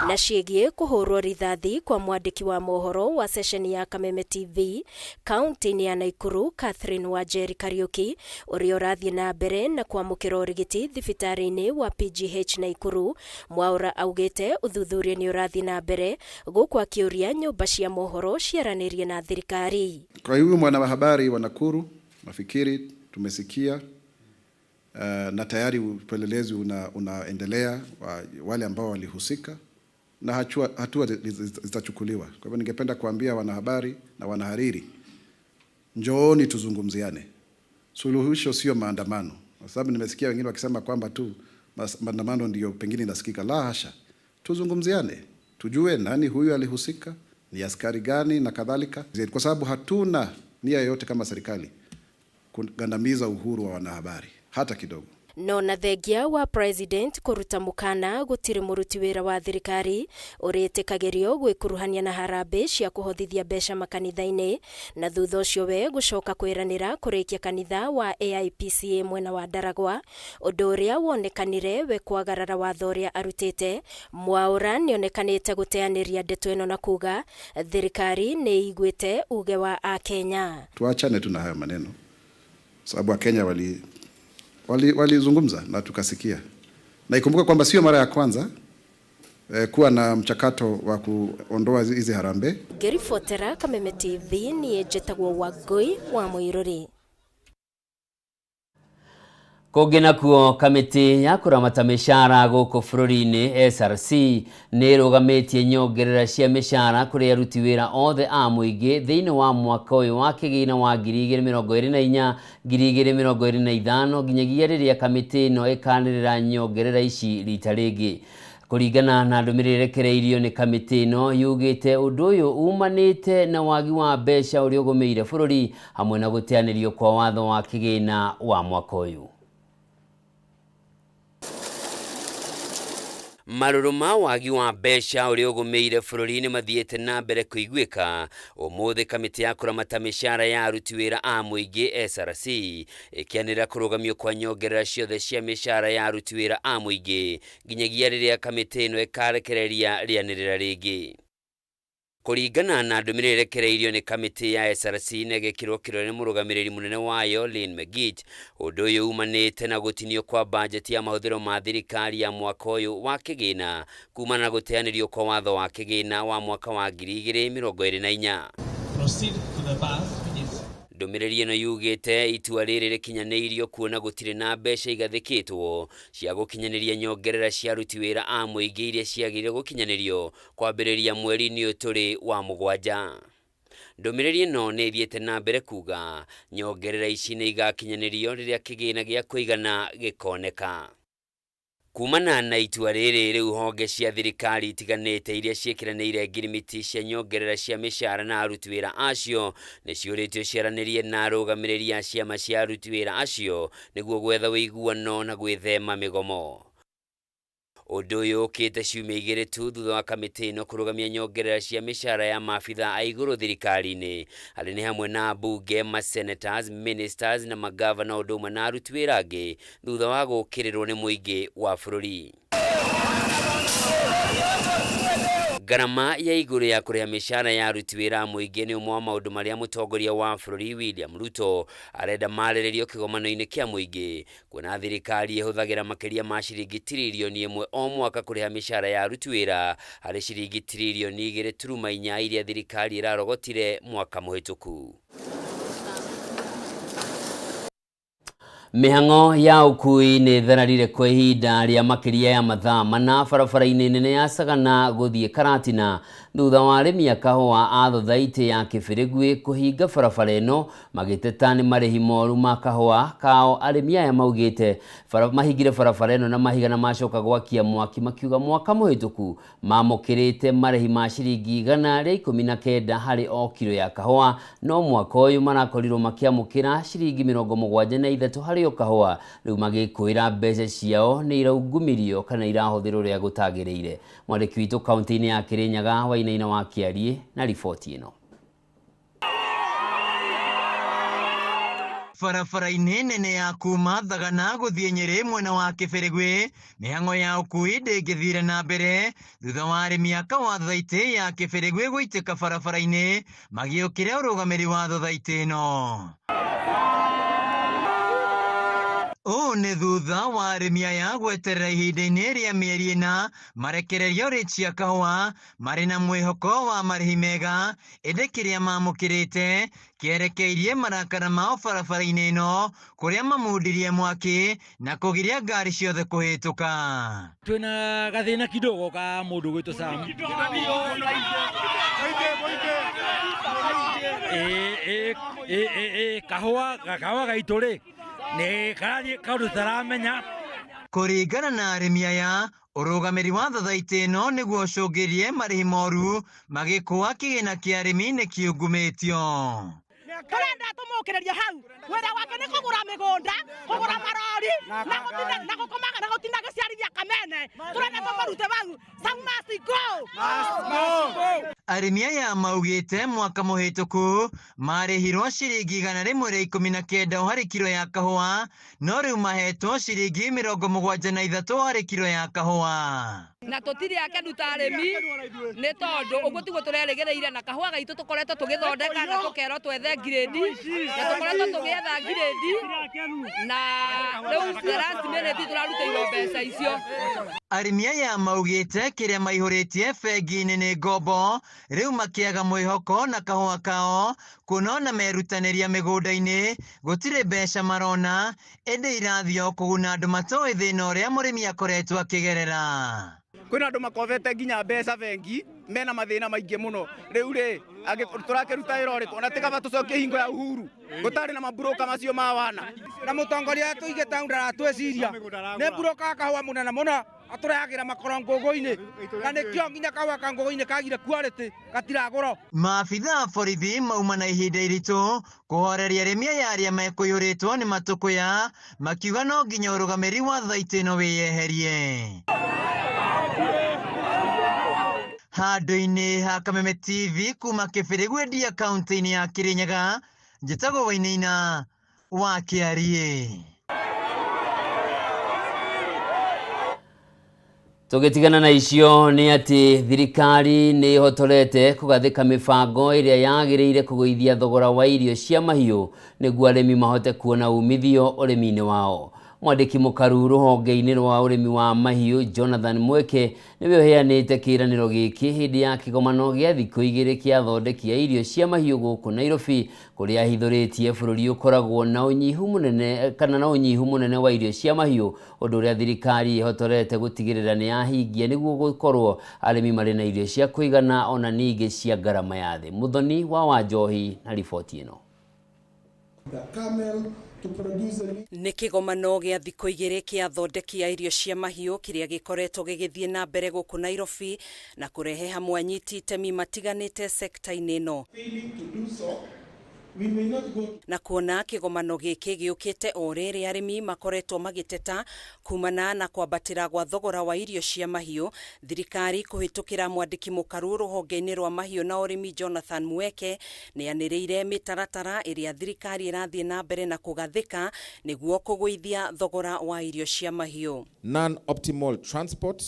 Na ciĩgiĩ kũhũrwo rithathi kwa mwandĩki wa mohoro wa ceceni ya Kameme TV kaunti-inĩ ya Naikuru Catherine Wanjeri Kariuki ũrĩa ũrathiĩ na mbere na kwamũkĩra ũrigiti thibitarĩ-inĩ wa PGH Naikuru. Mwaura augĩte ũthuthuria nĩ ũrathiĩ na mbere gũkũ akĩũria nyũmba cia mohoro ciaranĩrie na thirikari. Kwa hiyo mwanahabari wa Nakuru, nafikiri tumesikia na tayari upelelezi unaendelea wale ambao walihusika na hatua zitachukuliwa. Kwa hivyo ningependa kuambia wanahabari na wanahariri, njooni tuzungumziane. Suluhisho sio maandamano, kwa sababu nimesikia wengine wakisema kwamba tu maandamano ndio pengine inasikika. La hasha, tuzungumziane, tujue nani huyu alihusika, ni askari gani na kadhalika, kwa sababu hatuna nia yoyote kama serikali kugandamiza uhuru wa wanahabari hata kidogo. No na thengia wa president kũruta mũkana gũtirĩ mũruti wĩra wa thirikari ũrĩtĩkagĩrio gwĩkuruhania na harambĩ cia kũhothithia mbeca makanitha-inĩ, na thutha ũcio we gũcoka kwĩranĩra kũrĩkia kanitha wa AIPCA mwena wa Ndaragwa, ũndũ ũrĩa wonekanire we kwagarara watho ũrĩa arutĩte. Mwaura nĩonekanĩte gũteanĩria ndeto ĩno na kuga thirikari nĩ ĩiguĩte uge wa Akenya. Tuachane tu na hayo maneno, sababu Wakenya walizungumza na tukasikia, na ikumbuke kwamba sio mara ya kwanza kuwa na mchakato wa kuondoa hizi harambee. Ngĩribotera Kameme TV niĩ njĩtagwo Wangũi wa Mũirũrĩ. Kũngĩ nakuo, kamĩtĩ ya kũramata mĩcara gũkũ bũrũri-inĩ SRC nĩ ĩrũgamĩtie nyongerera cia mĩcara kũrĩ aruti wĩra othe a mũingĩ thĩinĩ wa mwaka ũyũ wa kĩgĩna wa 2024 2025 nginyagia rĩrĩa kamĩtĩ ĩno ĩkanĩrĩra nyongerera ici rita rĩngĩ. Kũringana na ndũmĩrĩri ĩrekereirio nĩ kamĩtĩ ĩno yugĩte ũndũ ũyũ umanĩte na wagi wa mbeca ũrĩa ũgũmĩire bũrũri hamwe na gũteanĩrio kwa watho wa kĩgĩna wa mwaka ũyũ. Marũrũ ma wagi wa mbeca ũrĩa ũgũmĩire bũrũri nĩ mathiĩte na mbere kũiguĩka. Ũmũthĩ kamĩtĩ ya kũramata mĩcara ya aruti wĩra a mũingĩ SRC ĩkĩanĩrĩra kũrũgamio kwa nyongerera ciothe cia mĩcara ya aruti wĩra a mũingĩ nginyagia rĩrĩa kamĩtĩ ĩno ĩkarekereria rĩanĩrĩra rĩngĩ. Kũringana na ndũmĩrĩri ĩrekereirio nĩ kamĩtĩ ya SRC na ĩgekĩrwo kĩrore nĩ mũrũgamĩrĩri mũnene wayo Lynn Megit, ũndũ ũyũ umanĩte na gũtinio kwa bajeti ya mahũthĩro ma thirikari ya mwaka ũyũ wa kĩgĩna kumana na gũteanĩrio kwa watho wa kĩgĩna wa mwaka wa 2024. Proceed to the bus, which is Ndũmĩrĩri ĩno yugĩte itua rĩrĩ rĩkinyanĩirio kuona gũtirĩ na mbeca igathĩkĩtwo cia gũkinyanĩria nyongerera cia aruti wĩra a mũingĩ iria ciagĩrĩire gũkinyanĩrio kwambĩrĩria mweri-inĩ ũyũ tũrĩ wa mũgwanja. Ndũmĩrĩri ĩno nĩ ĩthiĩte na mbere kuga nyongerera ici nĩ igakinyanĩrio rĩrĩa kĩgĩna gĩa kũigana gĩkoneka. Kumana na itua rĩrĩ rĩu honge cia thirikari itiganĩte iria ciĩkĩranĩire ngirimiti cia nyongerera cia mĩcara na aruti wĩra acio nĩ ciũrĩtio ciaranĩrie na arũgamĩrĩri a ciama cia aruti wĩra acio nĩguo gwetha ũiguano na gwĩthema mĩgomo. Ũndũ ũyũ ũkĩte ciumia igĩrĩ tu thutha wa kamĩtĩ ĩno kũrũgamia nyongerera cia mĩcara ya maabitha a igũrũ thirikari-inĩ arĩa nĩ hamwe na ambunge, ma-senators, ministers na magavana ũndũ ũmwe na aruti wĩra angĩ thutha wa gũkĩrĩrwo nĩ mũingĩ wa bũrũri. Ngarama ya igũrũ ya kũrĩha mĩcara ya aruti wĩra a mũingĩ nĩ ũmwe wa maũndũ marĩa mũtongoria wa bũrũri William Ruto arenda marĩrĩrio kĩgomano-inĩ kĩa mũingĩ kuona thirikari ĩhũthagĩra makĩria ma ciringi tiririoni ĩmwe o mwaka kũrĩha mĩcara ya aruti wĩra harĩ ciringi tiririoni 2.4 iria thirikari ĩrarogotire mwaka mũhĩtũku. Mĩhang'o ya ũkui nĩ ĩthararire kwa ihinda rĩa makĩria ya mathaa mana barabara-inĩ nene ya Sagana gũthiĩ Karatina thutha wa arĩmi a kahũa a thothaitĩ ya Kĩbĩrĩguĩ kũhinga barabara ĩno magĩteta nĩ marĩhi moru ma kahũa kao. Arĩmi aya maugĩte mahingire barabara ĩno na mahiga na macoka gwakia mwaki makiuga mwaka mũhĩtũku mamũkĩrĩte marĩhi ma ciringi 119 harĩ o kiro ya kahũa no mwaka ũyũ marakorirwo makĩamũkĩra ciringi 73 harĩ o kahũa. Rĩu magĩkũĩra mbeca ciao nĩ iraungumirio kana irahũthĩrwo ũrĩa gũtagĩrĩire. Mwandĩki witũ kaunti-inĩ ya Kĩrĩnyaga Wainaina wa Kĩariĩ na riboti ĩno. Barabara-inĩ nene ya kuma Thagana gũthiĩ Nyĩrĩ mwena wa Kĩbĩrĩgwĩ, mĩhang'o ya ũkui ndĩngĩthire na mbere thutha wa arĩmi a kahũa thothaitĩ ya Kĩbĩrĩgwĩ gũitĩka barabara-inĩ magĩũkĩra ũrũgamĩrĩri wa thothaitĩ ĩno. Ũũ nĩ thutha wa arĩmi aya gweterera ihinda-inĩ rĩa mĩeri ĩna marekererio rĩti ya kahũa marĩ na mwĩhoko wa marĩhi mega, ĩndĩ kĩrĩa mamũkĩrĩte kĩerekeirie marakara mao barabara-inĩ ĩno kũrĩa mamundirie mwaki na kũgiria ngari ciothe kũhĩtũka. Twĩna gathĩna kidogo ka mũndũ gwĩtwo Sam. Kahũa kahũa gaitũ rĩ nĩ karathiĩ kaũndũ tũtaramenya. Kũringana na arĩmi aya, ũrũgamĩrĩri wa thothaitĩ ĩno nĩguo ũcũngĩrie marĩhi moru magĩkũa kĩgĩna kĩa arĩmi nĩ kĩungumĩtio. Tũrenda tũmũkĩrĩrie hau wĩra wake nĩ kũgũra mĩgũnda, kũgũra marori na gũtinda na gũkomaga na gũtinda agĩciarithia kamene. Tũrenda tũmũrute hau. Sam must go. Arĩmi aya maugĩte mwaka mũhĩtũku marĩhirwo ciringi 119 harĩ kiro ya kahũa no rĩu mahetwo ciringi 73 harĩ kiro ya kahũa. Na tũtirĩ akenu ta arĩmi nĩ tondũ ũguo tiguo tũrerĩgĩrĩire na kahũa gaitũ tũkoretwo tũgĩthondeka na tũkerwo twethe ngirĩndi na tũkoretwo tũgĩetha ngirĩndi na rĩu the last minute tũrarutĩirwo mbeca icio. Arĩmi aya maugĩte kĩrĩa maihũrĩtie bengi-inĩ nĩ ngombo rĩu makĩaga mwĩhoko na kahũa kao kuona ona merutanĩria mĩgũnda-inĩ gũtirĩ mbeca marona ĩndĩ irathiĩ o kũguna andũ matoĩ thĩna ũrĩa mũrĩmi akoretwo akĩgerera. Kwĩna andũ makobete nginya mbeca bengi mena mathĩna maingĩ mũno rĩu rĩ tũrakĩruta wĩra ũrĩkũ ona ti kaba tũcokie hingo ya Uhuru gũtarĩ na maburoka macio ma wana na mũtongoria tũige taũni ndaratwĩciria nĩ buroka wa kahũa mũnene mũno atũrehagĩra makoro ngũngũ-inĩ na nĩkĩo nginya kahũa ka ngũngũ-inĩ kagire quality gatiragũrwo. Maabitha a borithi mauma na ihinda iritũ kũhoreria arĩmi aya arĩa mekũiyũrĩtwo nĩ matũkũya makiuga no nginya ũrũgamĩrĩri wa thothaitĩ ĩno wĩyeherie. Handũ-inĩ ha Kameme TV kuma Kĩbĩrĩgwĩ Ndia kaunti-inĩ ya Kĩrĩnyaga, njĩtagwo Wainaina wa Kĩariĩ. Tũgĩtigana na icio nĩ atĩ thirikari nĩ ĩhotorete kũgathĩka mĩbango ĩrĩa yagĩrĩire kũgũithia thogora wa irio cia mahiũ nĩguo arĩmi mahote kuona umithio ũrĩmi-inĩ wao. Mwandĩki mũkaru rũhonge-inĩ rwa ũrĩmi wa mahiũ Jonathan Mweke nĩwe ũheanĩte kĩĩranĩro gĩkĩ hĩndĩ ya kĩgomano gĩa thikũ igĩrĩ kĩa athondeki a irio cia mahiũ gũkũ Nairobi kũrĩa ahithũrĩtie bũrũri ũkoragwo na ũnyihu mũnene kana na ũnyihu mũnene wa irio cia mahiũ ũndũ ũrĩa thirikari ĩhotorete gũtigĩrĩra nĩ yahingia nĩguo gũkorwo arĩmi marĩ na irio cia kũigana ona ningĩ cia ngarama ya thĩ. Mũthoni wa Wanjohi na riboti ĩno. Nĩ kĩgomano gĩa thikũ igĩrĩ kĩa athondeki a irio cia mahiũ kĩrĩa gĩkoretwo gĩgĩthiĩ na mbere gũkũ Nairobi na kũrehe hamwe anyiti itemi matiganĩte sekta-inĩ ĩno. Na kuona kĩgomano gĩkĩ gĩũkĩte o rĩrĩ arĩmi makoretwo magĩteta kumana na kwambatĩra gwa thogora wa irio cia mahiũ, thirikari kũhĩtũkĩra mwandĩki mũkaru rũhonge-inĩ rwa mahiũ na ũrĩmi Jonathan Mueke nĩanĩrĩire mĩtaratara ĩrĩa thirikari ĩrathiĩ na mbere na kũgathĩka nĩguo kũgũithia thogora wa irio cia mahiũ. Non-optimal transport,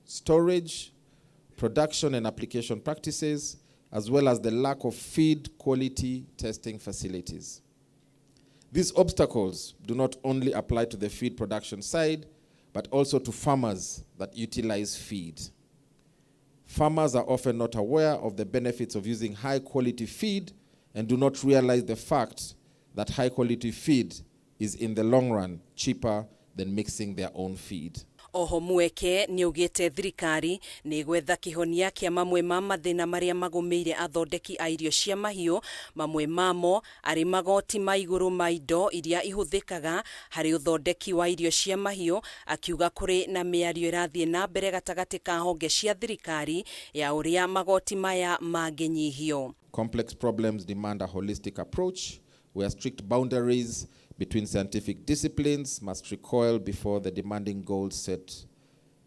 storage, production and application practices, as well as the lack of feed quality testing facilities. These obstacles do not only apply to the feed production side, but also to farmers that utilize feed. Farmers are often not aware of the benefits of using high quality feed and do not realize the fact that high quality feed is in the long run cheaper than mixing their own feed. Oho Mueke nĩaugĩte thirikari nĩ ĩgwetha kĩhonia kĩa mamwe ma mathĩna marĩa magũmĩire athondeki a irio cia mahiũ, mamwe mamo arĩ magoti ma igũrũ ma indo iria ihũthĩkaga harĩ ũthondeki wa irio cia mahiũ, akiuga kũrĩ na mĩario ĩrathiĩ na mbere gatagatĩ ka honge cia thirikari ya ũrĩa magoti maya mangĩnyihio. Complex problems demand a holistic approach where strict boundaries between scientific disciplines must recoil before the demanding goals set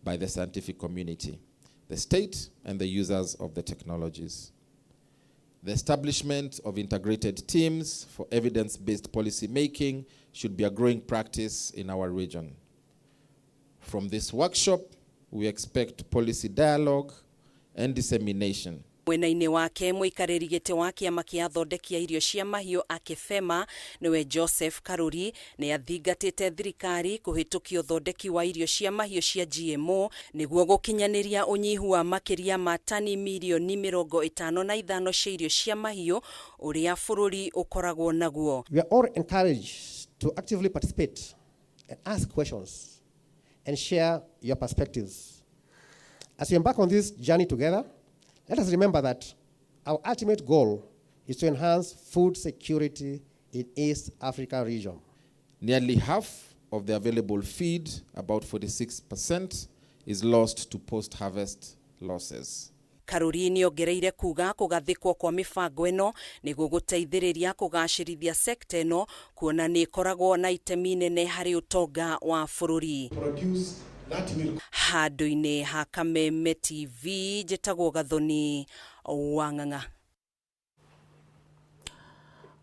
by the scientific community, the state, and the users of the technologies. The establishment of integrated teams for evidence-based policy making should be a growing practice in our region. From this workshop, we expect policy dialogue and dissemination. Mwena-inĩ wake mũikarĩri gĩtĩ wa kĩama kĩa athondeki a irio cia mahiũ AKEFEMA nĩwe Joseph Karuri nĩ athingatĩte thirikari kũhĩtũkia ũthondeki wa irio cia mahiũ cia GMO nĩguo gũkinyanĩria ũnyihu wa makĩria ma tani mirioni 55 cia irio cia mahiũ ũrĩa bũrũri ũkoragwo naguo. We are all encouraged to actively participate and ask questions and share your perspectives. As we embark on this journey together, let us remember that our ultimate goal is to enhance food security in East Africa region. Nearly half of the available feed, about 46%, is lost to post-harvest losses. Karuri nĩongereire kuga kũgathĩkwo kwa mĩbango ĩno nĩguo gũteithĩrĩria kũgacĩrithia sekta ĩno kuona nĩ ĩkoragwo na itemi nene harĩ ũtonga wa bũrũri. Handũ-inĩ ha Kameme TV njĩtagwo Gathoni wa Ng'ang'a.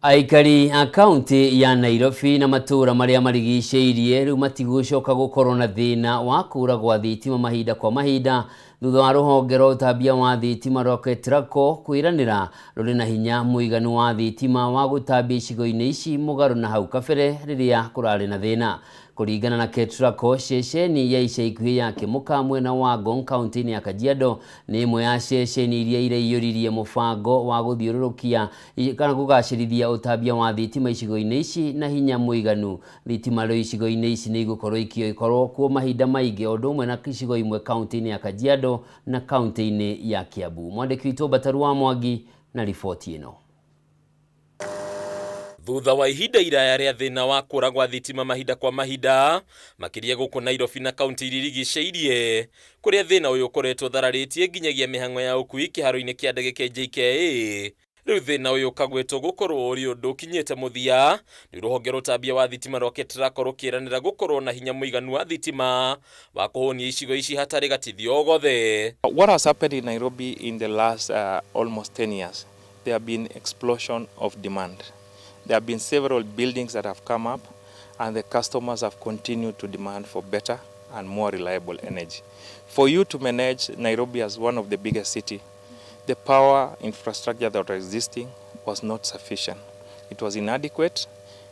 Aikari a kaunti ya Nairobi na matũũra marĩa marigicĩirie rĩu matigũcoka gũkorwo na thĩna wa kũra gwa thitima mahinda kwa mahinda thutha wa rũhonge rwa ũtambia wa thitima rwa KETRACO kwĩranĩra rũrĩ na hinya mũiganu wa thitima wa gũtambia icigo-inĩ ici mũgarũ na hau kabere rĩrĩa kũrarĩ na thĩna. Kũringana na KETRACO, ceceni ya ica ikuhĩ ya Kĩmũka mwena wa Ngong kaunti-inĩ ya Kajiado nĩ ĩmwe ya ceceni iria iraiyũririe mũbango wa gũthiũrũrũkia kana kũgacĩrithia ũtambia wa thitima icigo-inĩ ici na hinya mũiganu. Thitima rĩu icigo-inĩ ici nĩ igũkorwo ikĩkorwo kuo mahinda maingĩ o ũndũ ũmwe na icigo imwe kaunti-inĩ ya Kajiado na kaunti-inĩ ya Kiambu. Mwandĩki witũ Mbataru wa Mwangi na riboti ĩno. Thutha wa ihinda iraya rĩa thĩna wa kũra gwa thitima mahinda kwa mahinda, makĩria gũkũ Nairobi na kaunti iria irigicĩirie, kũrĩa thĩna ũyũ ũkoretwo ũthararĩtie nginyagia mĩhang'o ya ũkui kĩharo-inĩ kĩa ndege kĩa JKIA, rĩu thĩna ũyũ ũkagwetwo gũkorwo ũrĩ ũndũ ũkinyĩte mũthia, rĩu rũhonge rwa ũtambia wa thitima rwa KETRACO rũkĩranĩra gũkorwo na hinya mũiganu wa thitima wa kũhũnia icigo ici hatarĩ gatithio o gothe. What has happened in Nairobi in the last almost 10 years, there have been explosion of demand. There have been several buildings that have come up and the customers have continued to demand for better and more reliable energy. For you to manage Nairobi as one of the biggest city, the power infrastructure that was existing was not sufficient. It was inadequate.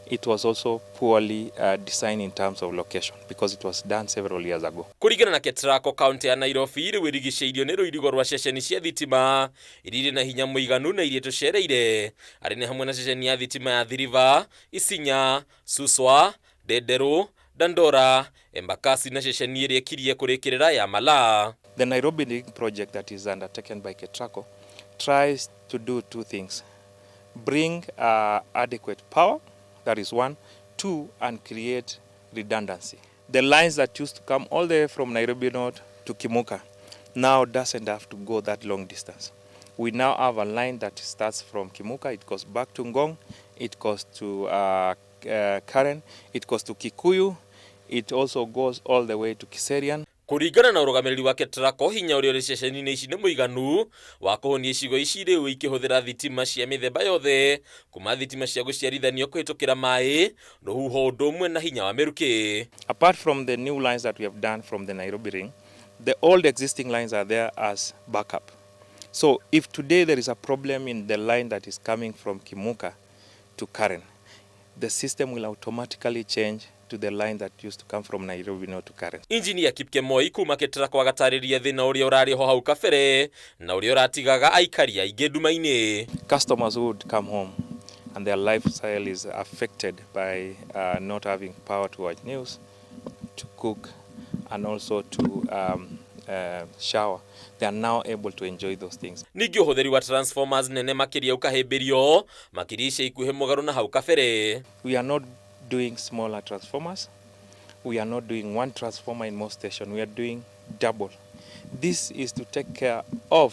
It was also poorly designed in terms of location because it was done several years ago. Kũringana na Ketraco, kaunti ya Nairobi rĩu ĩrigicĩirio nĩ rũirigo rwa ceceni cia thitima iria irĩ na hinya mũiganu na iria tũcereire arĩ nĩ hamwe na ceceni ya thitima ya Athi River, Isinya, Suswa, Ndenderũ, Dandora, Embakasi na ceceni ĩrĩa ĩkirie kũrĩkĩrĩra ya Malaa. The Nairobi Link project that is undertaken by Ketraco tries to do two things. Bring adequate power, that is one. Two, and create redundancy. The lines that used to come all the way from Nairobi North to Kimuka now doesn't have to go that long distance. We now have a line that starts from Kimuka, it goes back to Ngong, it goes to Karen, it goes to Kikuyu, it also goes all the way to Kiserian. Kũringana na ũrũgamĩrĩri wa Ketraco, hinya ũrĩa ũrĩ ceceni-inĩ ici nĩ mũiganu wa kũhũnia icigo ici rĩu ikĩhũthĩra thitima cia mĩthemba yothe kuma thitima cia gũciarithanio kũhĩtũkĩra maĩ, rũhuho ũndũ ũmwe na hinya wa mĩrukĩ. Apart from the new lines that we have done from the Nairobi Ring, the old existing lines are there as backup. So if today there is a problem in the line that is coming from Kimuka to Karen, the system will automatically change to the line that used to come from Nairobi not to Karen. Injinia Kipkemoi kuma Ketraco agatarĩria thĩna ũrĩa ũrarĩ ho hau kabere na ũrĩa ũratigaga aikari aingĩ nduma-inĩ. Customers who would come home and their lifestyle is affected by not having power to watch news, to cook, and also to shower, they are now able to enjoy those things. Ningĩ ũhũthĩri wa transformers nene makĩria ũkahĩmbĩrio makĩria ica ikuhĩ mũgarũ na hau kabere. We are not doing smaller transformers. We are not doing one transformer in most stations. We are doing double. This is to take care of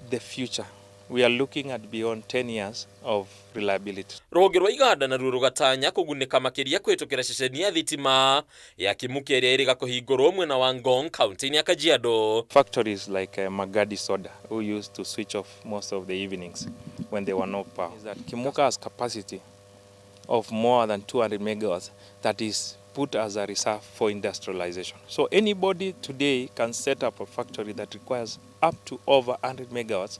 the future. We are looking at beyond 10 years of reliability. Rũhonge rwa Iganda naruo rũgatanya kũgunĩka makĩria kũhĩtũkĩra ceceni ya thitima ya Kimuka ĩrĩa ĩrĩga kũhingũrwo mwena wa Ngong kaunti-inĩ ya Kajiado. Factories like Magadi Soda, who used to switch off most of the evenings when there were no power. Is that Kimuka has capacity of more than 200 megawatts that is put as a reserve for industrialization. So anybody today can set up a factory that requires up to over 100 megawatts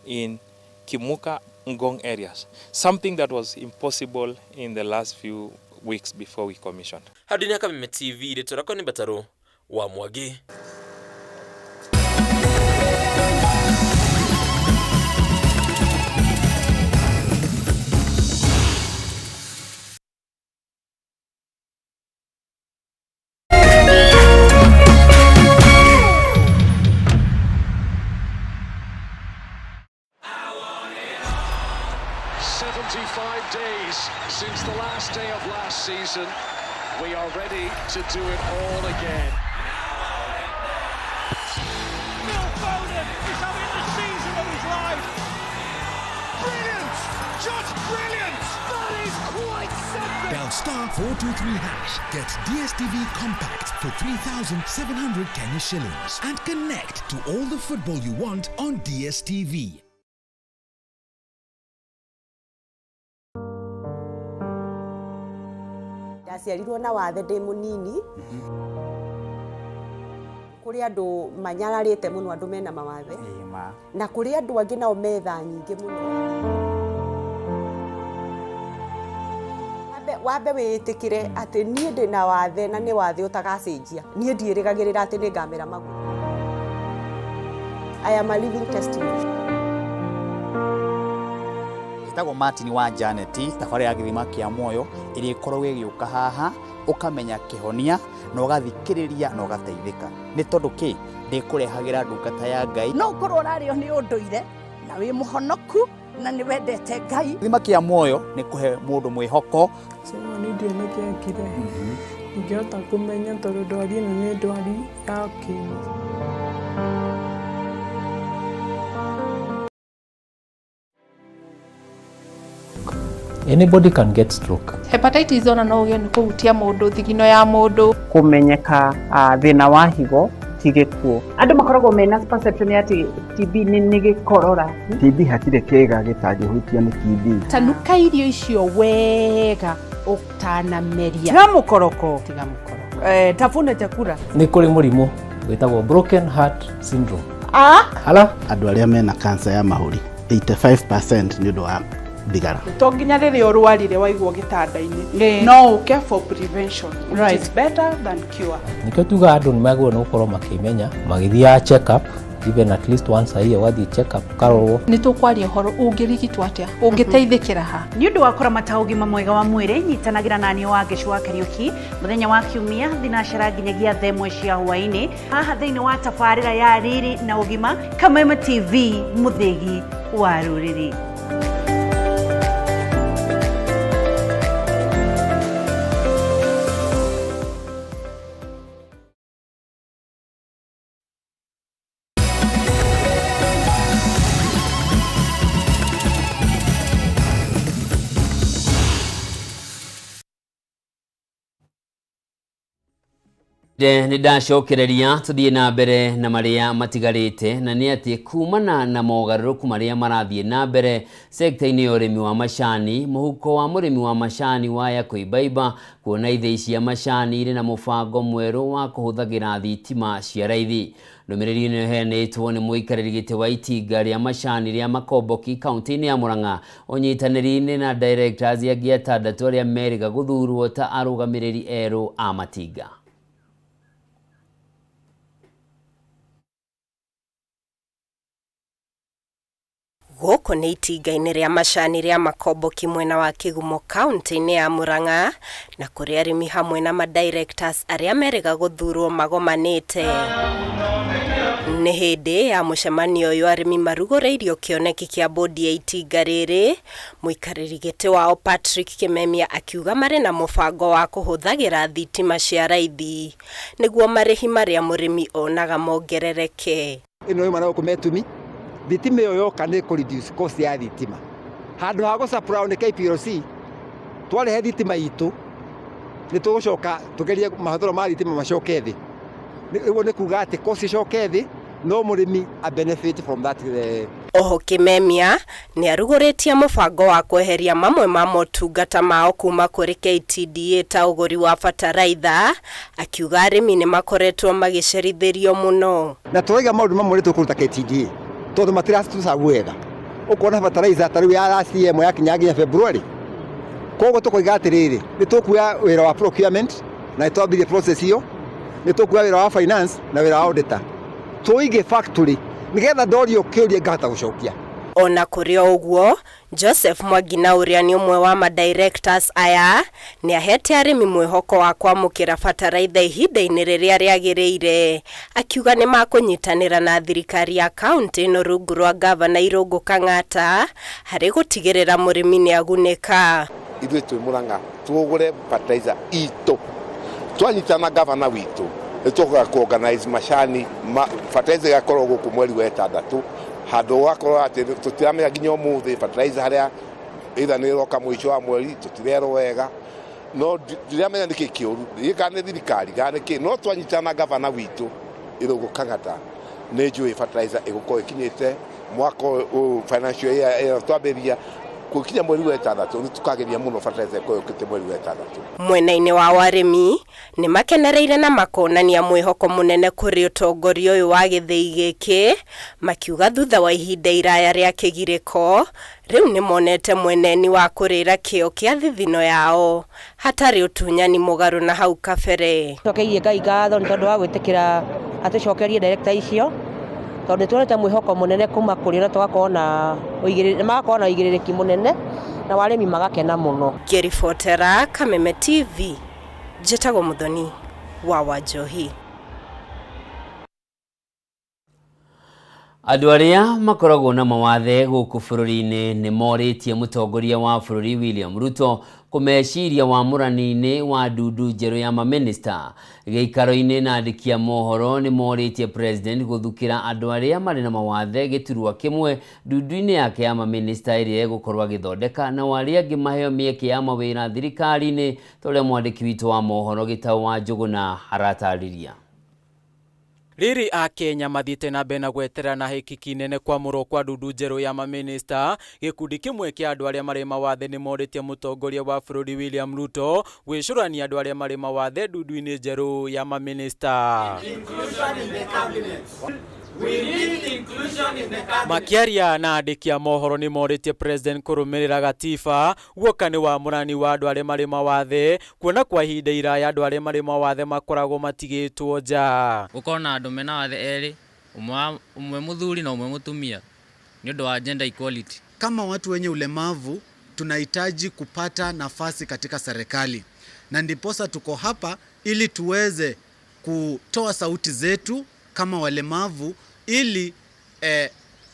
in Kimuka, Ngong areas, something that was impossible in the last few weeks before we commissioned. Handũ-inĩ ha Kameme TV, rĩtwa rĩakwa nĩ Mbatarũ wa Mwangi. Days since the last day of last season. We are ready to do it all again. Phil Foden is having the season of his life. Brilliant! Just brilliant! That is quite something! Dial star 423 hash. Get DSTV Compact for 3,700 Kenya shillings and connect to all the football you want on DSTV. Ndaciarirwo na wathe ndĩ mũnini. Kũrĩ andũ manyararĩte mũno, andũ mena mawathe, na kũrĩ andũ angĩ nao metha nyingĩ mũno. Wambe wĩĩtĩkĩre atĩ niĩ ndĩ na wathe na nĩ wathe ũtagacenjia. Niĩ ndiĩrĩgagĩrĩra atĩ nĩ ngamera magũrũ. I am a living testimony. Njĩtagwo Martin wa Janet, thabarĩ ya gĩthima kĩa muoyo ĩrĩa ĩkoragwo ĩgĩũka haha ũkamenya kĩhonia na ũgathikĩrĩria na ũgateithĩka. Nĩ tondũ kĩ ndĩkũrehagĩra ndungata ya Ngai. No ũkorwo ũrarĩo nĩ ũndũire na wĩ mũhonoku na nĩ wendete Ngai. Gĩthima kĩa muoyo nĩ kũhe mũndũ mwĩhoko. Simon ndiũĩ nĩkĩ ekire, ndingĩhota kũmenya tondũ ndwari ĩno nĩ ndwari ya ũkimwi. Anybody can get stroke. Hepatitis ona no ũgĩe nĩ kũhutia mũndũ, thigino ya mũndũ. Kũmenyeka thĩna wa higo ti gĩkuũ. Andũ makoragwo mena perception ya atĩ TB nĩ gĩkorora. TB hatirĩ kĩĩga gĩtangĩhutio nĩ TB. Tanuka irio icio wega ũtanameria. Tiga mũkoroko. Tiga mũkoroko. Eh, tafuna chakula. Nĩ kũrĩ mũrimũ wĩtagwo broken heart syndrome. Ah? Hala? Andũ arĩa mena cancer ya mahũri 85% nĩ ũndũ wa thigara. To nginya rĩrĩa ũrwarire waigwo gĩtanda-inĩ, no ũke for prevention, which is better than cure. Nĩkĩo tugaga andũ nĩ magĩrĩirwo nĩ gũkorwo makĩmenya magĩthiaga check up even at least once a year, ũgathiĩ check up ũkarorwo. Nĩ tũkwaria ũhoro ũngĩrigitwo atĩa, ũngĩteithĩkĩra ha. Nĩ ũndũ wa kũramata ũgima mwega wa mwĩrĩ, nyitanagĩra na niĩ Wangeci wa Kariũki mũthenya wa Kiumia thinacara nginyagia thaa ĩmwe cia hwaĩ-inĩ haha thĩinĩ wa tabarĩra ya Riri na Ũgima, Kameme TV, mũthĩgi wa rũrĩrĩ. Nĩ ndacokereria tũthiĩ na mbere na marĩa matigarĩte, na nĩ atĩ kumana na mogarũrũku marĩa marathiĩ na mbere sekta-inĩ ya ũrĩmi wa macani, mũhuko wa mũrĩmi wa macani waya kũimbaimba kuona ithĩi cia macani irĩ na mũbango mwerũ wa kũhũthagĩra thitima cia raithi. Ndũmĩrĩri ĩno ĩheanĩtwo nĩ mũikarĩri gĩtĩ wa itinga rĩa macani rĩa Makomboki kaunti-inĩ ya Murang'a, ũnyitanĩri-inĩ na directors angĩ atandatũ arĩa merĩga gũthurwo ta arũgamĩrĩri erũ a matinga. Gũkũ nĩ itinga-inĩ rĩa macani rĩa Makomboki mwena wa Kĩgumo kaunti-inĩ ya Murang'a, na kũrĩa arĩmi hamwe na ma-directors arĩa merĩga gũthurwo magomanĩte. Nĩ hĩndĩ ya mũcemanio ũyũ arĩmi marugũrĩirio kĩoneki kĩa bodi ya itinga rĩrĩ, mũikarĩri gĩtĩ wao Patrick Kimemia akiuga marĩ na mũbango wa kũhũthagĩra thitima cia raithi nĩguo marĩhi marĩa mũrĩmi onaga mongerereke. Ĩno yuma na gũkũ Metumi, thitima ĩyo yoka nĩ kũ reduce cost ya thitima. Handũ ha gũ supply nĩ KPLC, twarehe thitima itũ, nĩ tũgũcoka tũgerie mahũthĩro ma thitima macoke thĩ. Ũguo nĩ kuga atĩ cost icoke thĩ, no mũrĩmi a benefit from that. Oho Kimemia nĩ arugũrĩtie mũbango wa kweheria mamwe ma motungata mao kuma kũrĩ KTDA ta ũgũri wa bataraitha, akiuga arĩmi nĩ makoretwo magĩcerithĩrio mũno. Na tũraiga maũndũ mamwe nĩ tũkũruta KTDA tondũ matiratucabu wega. Ũkona bataraitha ta rĩu ya last year ĩmwe yakinya nginya February. Koguo tũkoiga atĩrĩrĩ, nĩ tũkuoya wĩra wa procurement na nĩ twambirie process ĩyo, nĩ tũkuoya wĩra wa finance na wĩra wa auditor. Tũige factory nĩgetha ndorio kĩũria ngahota gũcokia. Ona kũrĩ o ũguo, Joseph Mwangi na ũrĩa nĩ ũmwe wa ma-directors aya, nĩ ahete arĩmi mwĩhoko wa kwamũkĩra bataraitha ihinda-inĩ rĩrĩa rĩagĩrĩire, akiuga nĩ makũnyitanĩra na thirikari ya kaunti ĩno rungu rwa ngavana Irũngũ Kang'ata harĩ gũtigĩrĩra mũrĩmi nĩ agunĩka. Ithuĩ twĩ Murang'a tũgũre fertilizer itũ, twanyitana na gavana witũ nĩ tũkũga ku organize macani ma fertilizer ĩgakorwo gũkũ mweri wa ĩtandatũ, handũ gũgakorwo atĩ tũtiramenya nginya ũmũthĩ fertilizer harĩa either nĩ ĩroka mũico wa mweri, tũtirerwo wega, no ndiramenya nĩkĩ kĩũru, kana nĩ thirikari kana nĩkĩ, no twanyitana na gavana witũ Irũngũ Kang'ata nĩ njũĩ fertilizer ĩgũkorwo ĩkinyĩte mwaka ũyũ financial year ĩyo twambĩrĩria gũkinya mweri wa ĩtandatũ, nĩ tũkageria mũno fertilizer ĩkorwo ĩũkĩte mweri wa ĩtandatũ. Mwena-inĩ wa arĩmi nĩ makenereire na makonania mwĩhoko mũnene kũrĩ ũtongoria ũyũ wa gĩthĩi gĩkĩ, makiuga thutha wa ihinda iraya rĩa kĩgirĩko, rĩu nĩ monete mweneni wa kũrĩra kĩo kĩa thithino yao hatarĩ ũtunyani mũgarũ na hau kabere. Cokeirie Ngai ngatho nĩ tondũ wa gwĩtĩkĩra atũcokerie director icio, tondũ nĩ tuonete mwĩhoko mũnene kuma kũrĩ na tũgakorwo na ũigĩrĩrĩki, magakorwo na ũigĩrĩrĩki mũnene na warĩmi magakena mũno. Ngĩribotera Kameme TV, njĩtagwo Mũthoni wa Wanjohi. Andũ arĩa makoragwo na mawathe gũkũ bũrũri-inĩ nĩ morĩtie mũtongoria wa bũrũri William Ruto kũmeciria wamũrani-inĩ wa ndundu njerũ ya mamĩnĩsta. Gĩikaro-inĩ na andĩki a mohoro nĩ morĩtie president gũthukĩra andũ arĩa marĩ na mawathe gĩturwa kĩmwe ndundu-inĩ yake ya mamĩnĩsta ĩrĩa ĩgũkorwo agĩthondeka, nao arĩa angĩ maheo mĩeke ya mawĩra thirikari-inĩ, ta ũrĩa mwandĩki witũ wa mohoro Gĩtaũ wa Njũgũna aratarĩria. Rĩrĩ Akenya mathiĩte na mbere na gweterera na hĩkiki nene kwamũrwo kwa ndundu njerũ ya mamĩnĩsta, gĩkundi kĩmwe kĩa andũ arĩa marĩ mawathe nĩ morĩtie mũtongoria wa bũrũri William Ruto gwĩcũrania andũ arĩa marĩ mawathe ndundu-inĩ njerũ ya mamĩnĩsta. Makĩaria na andĩki a mohoro nĩ morĩtie president kũrũmĩrĩra gatiba guoka nĩ wamũrani wa andũ arĩa marĩ mawathe kuona kwa ihinda iraya andũ arĩa marĩ mawathe makoragwo matigĩtwo nja. Gũkorwo na andũ mena wathe erĩ, ũmwe mũthuri na ũmwe mũtumia nĩ ũndũ wa gender equality. Kama watu wenye ulemavu tunahitaji kupata nafasi katika serikali, na ndiposa tuko hapa ili tuweze kutoa sauti zetu kama walemavu ili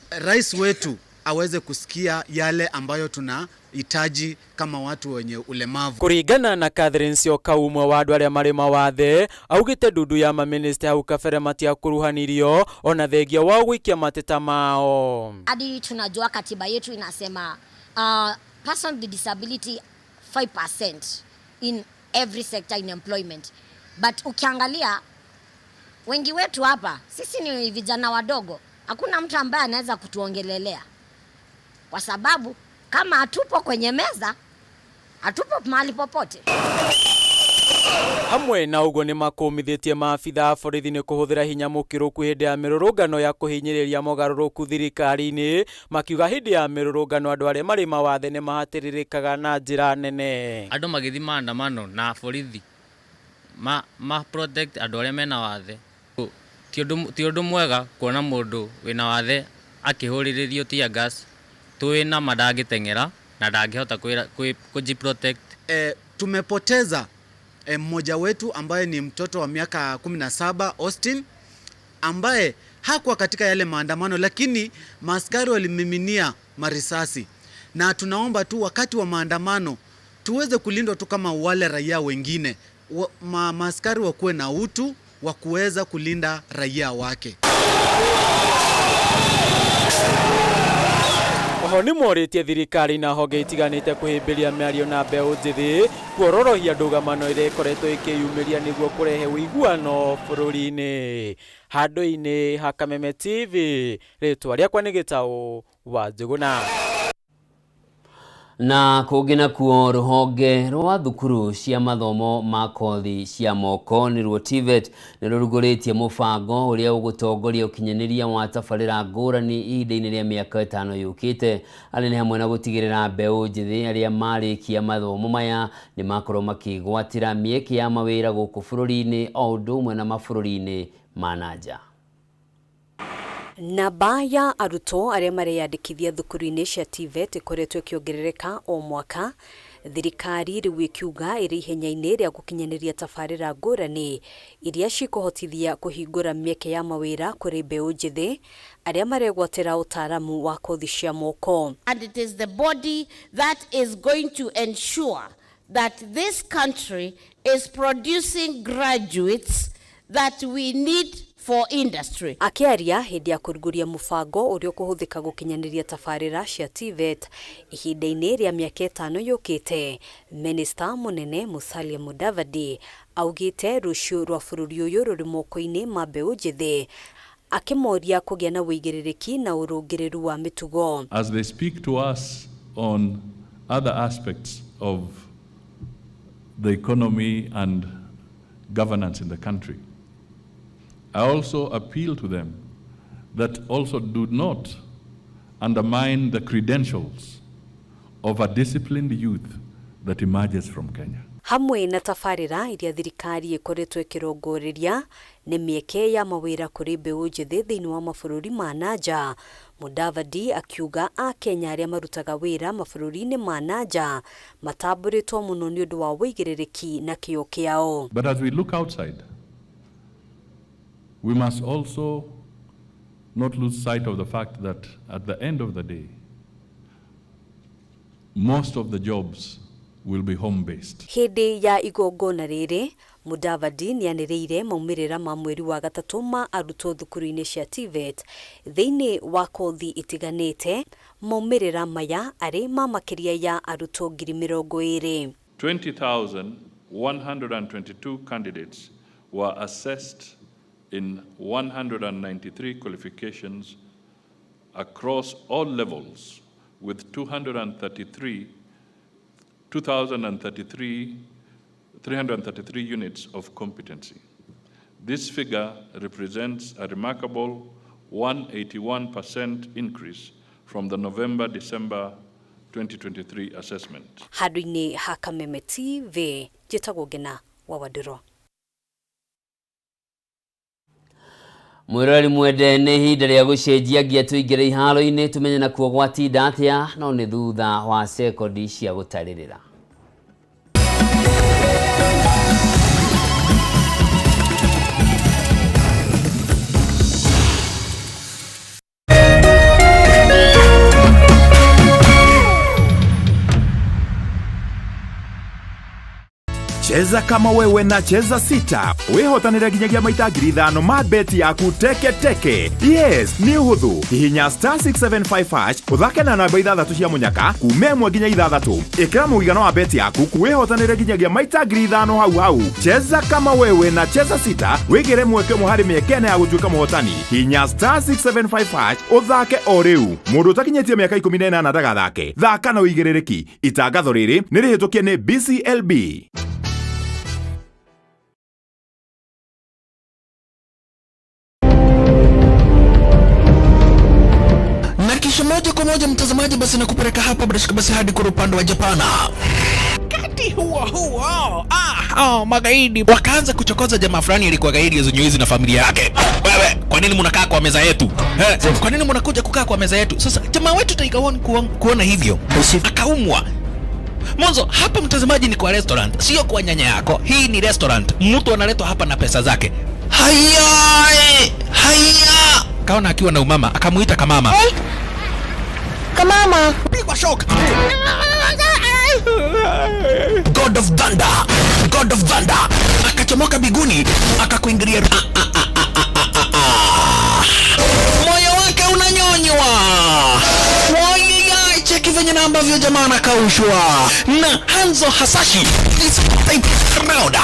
rais wetu aweze kusikia yale ambayo tunahitaji kama watu wenye ulemavu. Kũringana na Catherine Sioka ũmwe wa andũ arĩa marĩ mawathe augĩte ndundu ya mamĩnĩsta hau kabere matiakuruhanirio ona thengia wao gũikia mateta mao. Hadi tunajua katiba yetu inasema person with disability 5% in every sector in employment, but ukiangalia wengi wetu hapa sisi ni vijana wadogo, hakuna mtu ambaye anaweza kutuongelelea kwa sababu kama hatupo kwenye meza, hatupo mahali popote. Hamwe na ũguo nĩ makũmithĩtie maabitha a borithi nĩ kũhũthĩra hinya mũkĩrũku hĩndĩ ya mĩrũrũngano ya kũhinyĩrĩria mogarũrũku thirikari-inĩ, makiuga hĩndĩ ya mĩrũrũngano andũ arĩa marĩ mawathe nĩ mahatĩrĩrĩkaga na njĩra nene. Andũ magĩthiĩ maandamano na borithi ma protect andũ arĩa mena wathe. Ti ũndũ mwega kuona mũndũ wĩna wathe akĩhũrĩrĩrio tear gas twĩ na ma ndangĩteng'era na ndangĩhota kũji protect. Tumepoteza mmoja wetu ambaye ni mtoto wa miaka 17, Austin, ambaye hakuwa katika yale maandamano, lakini maaskari walimiminia marisasi, na tunaomba tu wakati wa maandamano tuweze kulindwa tu kama wale raia wengine. Maaskari wakuwe na utu wa kuweza kulinda raia wake. Oho nĩ morĩtie thirikari na honge itiganĩte kũhĩmbĩria mĩario na mbeũ njĩthĩ kuororohia ndũgamano ĩrĩa ĩkoretwo ĩkĩyumĩria nĩguo kũrehe ũiguano bũrũri-inĩ. Handũ-inĩ ha Kameme TV, rĩtwa rĩakwa nĩ Gĩtaũ wa Njũgũna. Na kũngĩ nakuo rũhonge rwa thukuru cia mathomo ma kothi cia moko nĩruo TVET nĩ rũrugũrĩtie mũbango ũrĩa ũgũtongoria ũkinyanĩria wa tabarĩra ngũrani ihinda-inĩ rĩa mĩaka 5 yũkĩte. Arĩa nĩ hamwe na gũtigĩrĩra mbeũ njĩthĩ arĩa marĩkia mathomo maya nĩ makorwo makĩgwatĩra mĩeke ya mawĩra gũkũ bũrũri-inĩ o ũndũ ũmwe na mabũrũri-inĩ ma na nja. Namba ya arutwo arĩa mareyandĩkithia thukuru-inĩ cia TVET ĩkoretwo ĩkĩongerereka o mwaka, thirikari rĩu ĩkiuga ĩrĩ ihenya-inĩ rĩa gũkinyanĩria tabarĩra ngũrani iria cikũhotithia kũhingũra mĩeke ya mawĩra kũrĩ mbeũ njĩthĩ arĩa maregwatĩra ũtaaramu wa kothi cia moko. And it is the body that is going to ensure that this country is producing graduates that we need for industry. Akĩaria hĩndĩ ya kũrugũria mũbango ũrĩa ũkũhũthĩka gũkinyanĩria tabarĩra cia TVET ihinda-inĩ rĩa mĩaka 5 yũkĩte, Minista mũnene Musalia Mudavadi augĩte rũciũ rwa bũrũri ũyũ rũrĩ moko-inĩ ma mbeũ njĩthĩ, akĩmoria kũgĩa na ũigĩrĩrĩki na ũrũngĩrĩru wa mĩtugo. As they speak to us on other aspects of the economy and governance in the country, I also appeal to them that also do not undermine the credentials of a disciplined youth that emerges from Kenya. Hamwe na tabarĩra iria thirikari ĩkoretwo ĩkĩrongoreria nĩ mĩeke ya mawĩra kũrĩ mbeũ njĩthĩ thĩinĩ wa mabũrũri ma na nja, Mudavadi akiuga Akenya arĩa marutaga wĩra mabũrũri-inĩ ma na nja matambũrĩtwo mũno nĩ ũndũ wa ũigĩrĩrĩki na kĩo kĩao. But as we look outside, we must also not lose sight of the fact that at the end of the day, most of the jobs will be home-based. Hĩndĩ ya igongona rĩrĩ, Mudavadi nĩanĩrĩire maumĩrĩra ma mweri wa gatatũ ma arutwo thukuru-inĩ cia TVET thĩinĩ wa kothi itiganĩte, maumĩrĩra maya arĩ ma makĩria ya arutwo 20,000. 20,122 candidates were assessed in 193 qualifications across all levels, with 2,033, 333 units of competency. This figure represents a remarkable 181% increase from the November-December 2023 assessment. Handũ-inĩ ha Kameme TV, njĩtagwo Ngena wa Wandũrũ. Mwĩroreri mwende, nĩ ihinda rĩa gũcenjia ngia tũingĩre iharo-inĩ tũmenye nakuo gwatinda atĩa, no nĩ thutha wa sekondi cia gũtarĩrĩra. Cheza kama wewe na Cheza Sita wihotanire nginyagia maita 5,000 ma beti yaku teke teke. Yes, nĩ ũhũthũ. Hihinya star 675 hash ũthake na namba 6 cia mũnyaka kuma 1 nginya 6. Ĩkĩra mũigana wa beti yaku wihotanire nginyagia maita 5,000 hau hau. Cheza kama wewe na Cheza Sita wĩgĩre mweke ũmwe harĩ mĩeke ĩna ya gũtuĩka mũhotani. Hihinya star 675 hash ũthake o rĩu. Mũndũ ũtakinyĩtie mĩaka 18 ndagathake. Thaka na ũigĩrĩrĩki. Itangatho rĩrĩ nĩ rĩhĩtũkie nĩ BCLB. Na kisha moja kwa moja mtazamaji, basi nakupeleka hapa bila shaka basi hadi kwa upande wa Japana. Wakati huo huo, oh, magaidi wakaanza kuchokoza jamaa fulani alikuwa gaidi ya na familia yake. Wewe, kwa nini mnakaa kwa meza yetu? Kwa nini mnakuja kukaa kwa meza yetu? Sasa jamaa wetu Tiger One kuona hivyo akaumwa. Mwanzo hapa mtazamaji ni kwa restaurant, sio kwa nyanya yako. Hii ni restaurant, mtu analetwa hapa na pesa zake. Haya, haya. Kaona akiwa na umama, akamuita kamama. Hey. Kamama. Pigwa shock. God of Thunder, God of Thunder. Akachomoka biguni, akakuingilia. Moyo wake unanyonywa. Wai, cheki venye na ambavyo jamaa anakaushwa. Na Hanzo Hasashi is type round.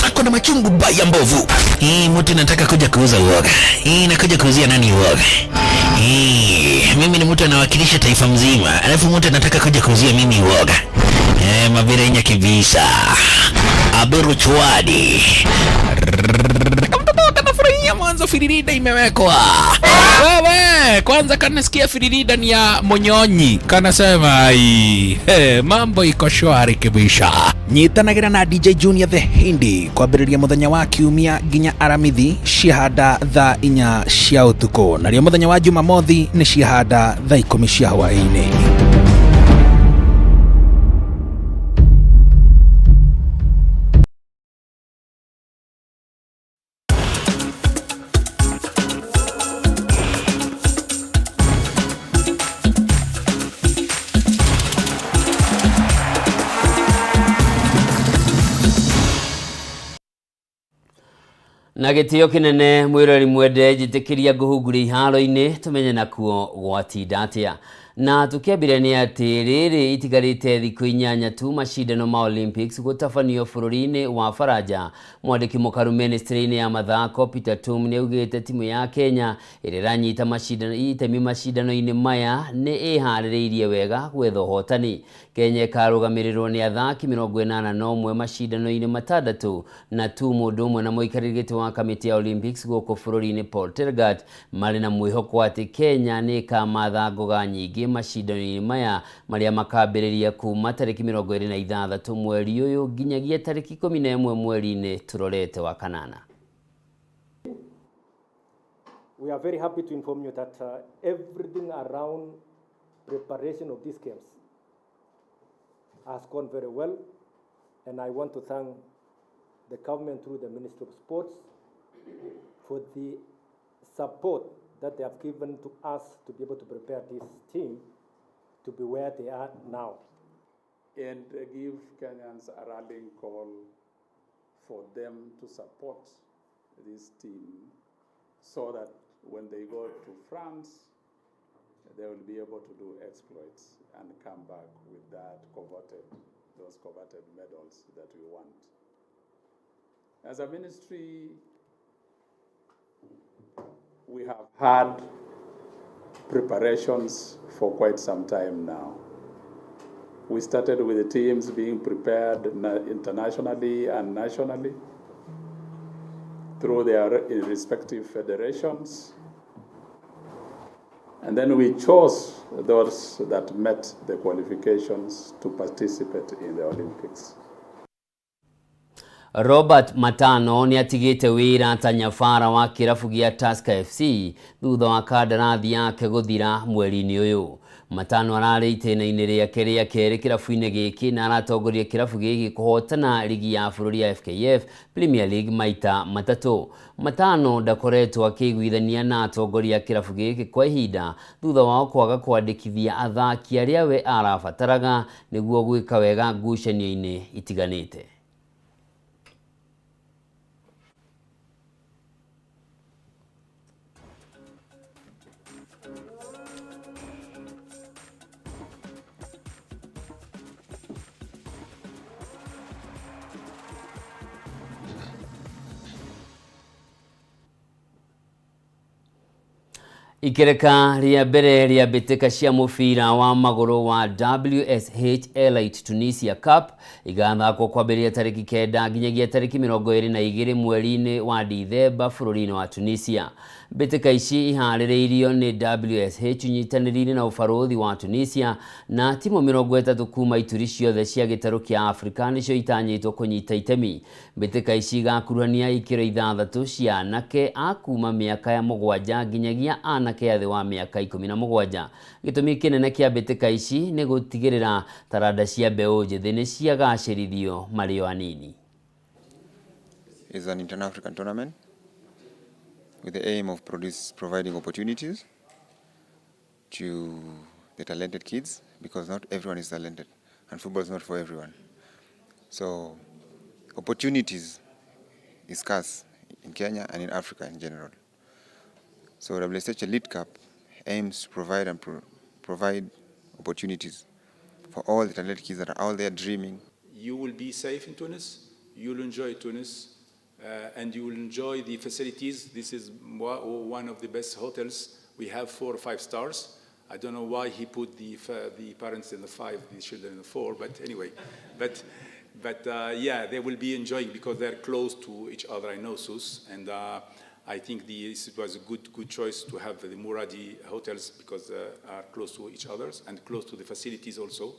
Ako na machungu baya mbovu. Hii mtu nataka kuja kuuza uoga. Hii nakuja kuuzia nani uoga? Hii mimi ni mtu anawakilisha taifa mzima. Alafu mtu anataka kuja kuuzia mimi uoga. Mabirenya kibisa. Aberu chwadi. Mtoto kanafurahia mwanzo firirida imewekwa. Wewe, kwanza kanasikia firirida ni ya Monyonyi. Kanasema ai, hey, mambo iko shwari kibisha. Nyitanagira na DJ Junior the Hindi kwambĩrĩria mũthenya wa kiumia nginya Aramithi ciahanda thaa 4 cia ũtukũ, narĩo mũthenya wa Jumamothi nĩ ciahanda thaa 10 cia hwaĩ-inĩ. Na gĩtĩo kĩnene mwĩrori mwende, njĩtĩkĩria ngũhungure iharo-inĩ tũmenye nakuo gwatinda atĩa. Na tũkĩambĩrĩria nĩ atĩ rĩrĩ itigarĩte thikũ 8 tu macindano ma Olympics gũtabanio bũrũri-inĩ wa Faranja. Mwandĩki mũkaru ministry-inĩ ya mathako Peter Tum nĩ augĩte timu ya Kenya ĩrĩa ĩranyita itemi macindano-inĩ maya nĩ ĩharĩrĩirie wega gwetha ũhotani. Kenya ĩkarũgamĩrĩrwo nĩ athaki 81 macindano-inĩ 6 na Tum ũndũ ũmwe na mũikarĩri gĩtĩ wa kamĩtĩ ya Olympics gũkũ bũrũri-inĩ Paul Tergat marĩ na mwĩhoko atĩ Kenya nĩ ĩkamatha ngoga nyingĩ macindano-inĩ maya marĩa makambĩrĩria kuma tarĩki 26 mweri ũyũ nginyagia tarĩki 11 mweri-inĩ tũrorete wa kanana. We are very happy to inform you that everything around preparation of these games has gone very well, and I want to thank the government through the Ministry of Sports for the support that they have given to us to be able to prepare this team to be where they are now. And give Kenyans a rallying call for them to support this team so that when they go to France, they will be able to do exploits and come back with those coveted medals that we want. As a ministry, We have had preparations for quite some time now. We started with the teams being prepared internationally and nationally through their respective federations. And then we chose those that met the qualifications to participate in the Olympics. Robert Matano nĩ atigĩte wĩra ta nyabara wa kĩrabu gĩa Tusker FC thutha wa kandarathi yake gũthira mweri-inĩ ũyũ. Matano ararĩ itĩna-inĩ rĩake rĩa kerĩ kĩrabu-inĩ gĩkĩ na aratongoria kĩrabu gĩkĩ kũhotana rigi ya bũrũri ya FKF Premier League maita matatũ. Matano ndakoretwo akĩiguithania na atongoria a kĩrabu gĩkĩ kwa ihinda thutha wao kwaga kwandĩkithia athaki arĩa we arabataraga nĩguo gwĩka wega ngucanio-inĩ itiganĩte. Ikereka rĩa mbere rĩa mbĩtĩka cia mũbira wa magũrũ wa WSH Elite Tunisia Cup igathakwo kwambĩrĩria tarĩki 9 nginyagia tarĩki 22 mweri-inĩ wa Dithemba bũrũri-inĩ wa Tunisia. Mbĩtĩka ici iharĩrĩirio nĩ WSH inyitanĩrĩire na ũbarũthi wa Tunisia na timũ 30 kuma ituri ciothe cia gĩtarũ kĩa Afrika nĩcio itanyĩtwo kũnyita itemi. Mbĩtĩka ici igakuruhania ikĩro ithathatũ cia anake a kuma mĩaka ya 7 nginyagia anake a thĩ wa mĩaka 17. Gĩtũmi kĩnene kĩa mbĩtĩka ici nĩ gũtigĩrĩra taranda cia mbeũ njĩthĩ nĩ ciagacĩrithio marĩ o anini. Is an inter-African tournament with the aim of providing opportunities to the talented kids, because not everyone is talented and football is not for everyone. So opportunities is scarce in Kenya and in Africa in general. So WSH Elite Cup aims to provide and provide opportunities for all the talented kids that are out there dreaming. You will be safe in Tunis, you'll enjoy Tunis, and you will enjoy the facilities. This is one of the best hotels. We have 4 or 5 stars. I don't know why he put the parents in the 5, the children in the 4, but anyway. But they will be enjoying because they're close to each other. I know Sousse, and I think it was a good choice to have the Muradi hotels because are close to each other and close to the facilities also.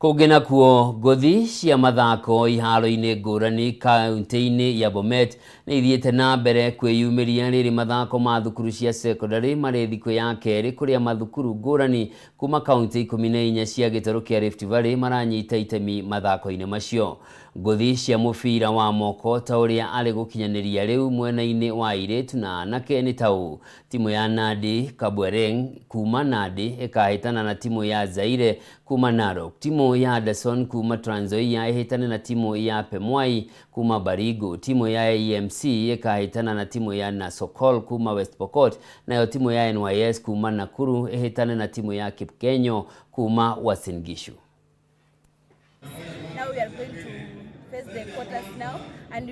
Kũngĩ nakuo ngũthi cia mathako iharo-inĩ ngũrani kaunti-inĩ ya Bomet nĩ ithiĩte na mbere kwĩyumĩria rĩrĩ mathako ma thukuru cia secondary marĩ thikũ ya kerĩ kũrĩa mathukuru ngũrani kuma kaunti 14 cia gĩtarũ kĩa Rift Valley maranyita itemi mathako-inĩ macio. Ngũthi cia mũbira wa moko ta ũrĩa arĩ gũkinyanĩria rĩu mwena-inĩ wa airĩtu na anake nĩ ta ũũ: timu ya Nandi Kabwereng kuma Nandi ĩkahĩtana na timu ya Zaire kuma Narok, timu ya Anderson kuma Trans Nzoia ĩhĩtane na timu ya Pemwai kuma Baringo, timu ya AMC ĩkahĩtana na timu ya Nasokol kuma West Pokot, nayo timu ya NYS kuma Nakuru ĩhĩtane na timu ya Kipkenyo kuma Uasin Gishu. Now we are going to face the quarters now, and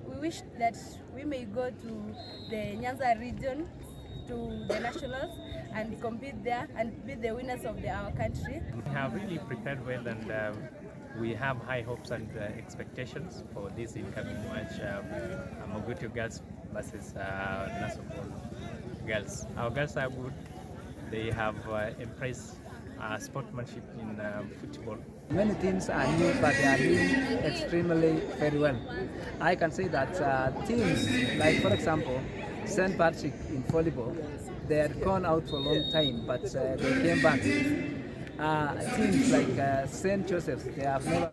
we wish that we may go to the Nyanza region, to the nationals, and compete there and be the winners of our country. We have really prepared well, and we have high hopes and expectations for this incoming match, Mogotio girls versus Nasokol girls. Our girls are good. They have embraced sportsmanship in football. Many teams are new, but they are doing extremely very well. I can say that teams like, for example, St. Patrick in volleyball, they had gone out for a long time, but they came back. Teams like St. Joseph's, they have never.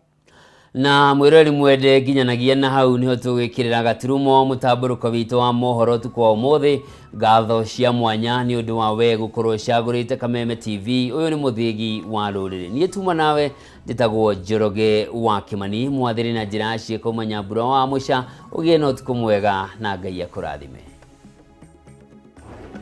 Na mwirori mwende nginyanagia na hau niho tugikirira gaturumo mutamburuko witũ wa mohoro ũtukũ wa ũmũthĩ. Ngatho cia mwanya nĩ ũndũ wa we gũkorwo ũcagũrĩte Kameme TV. Ũyũ nĩ mũthĩgi wa rũrĩrĩ. Niĩ tuma nawe njĩtagwo Njoroge wa Kĩmani, mwathĩrĩ na njĩra ya ciĩko Manyambura wa Mũca. Ũgĩe na ũtukũ mwega na Ngai akũrathime.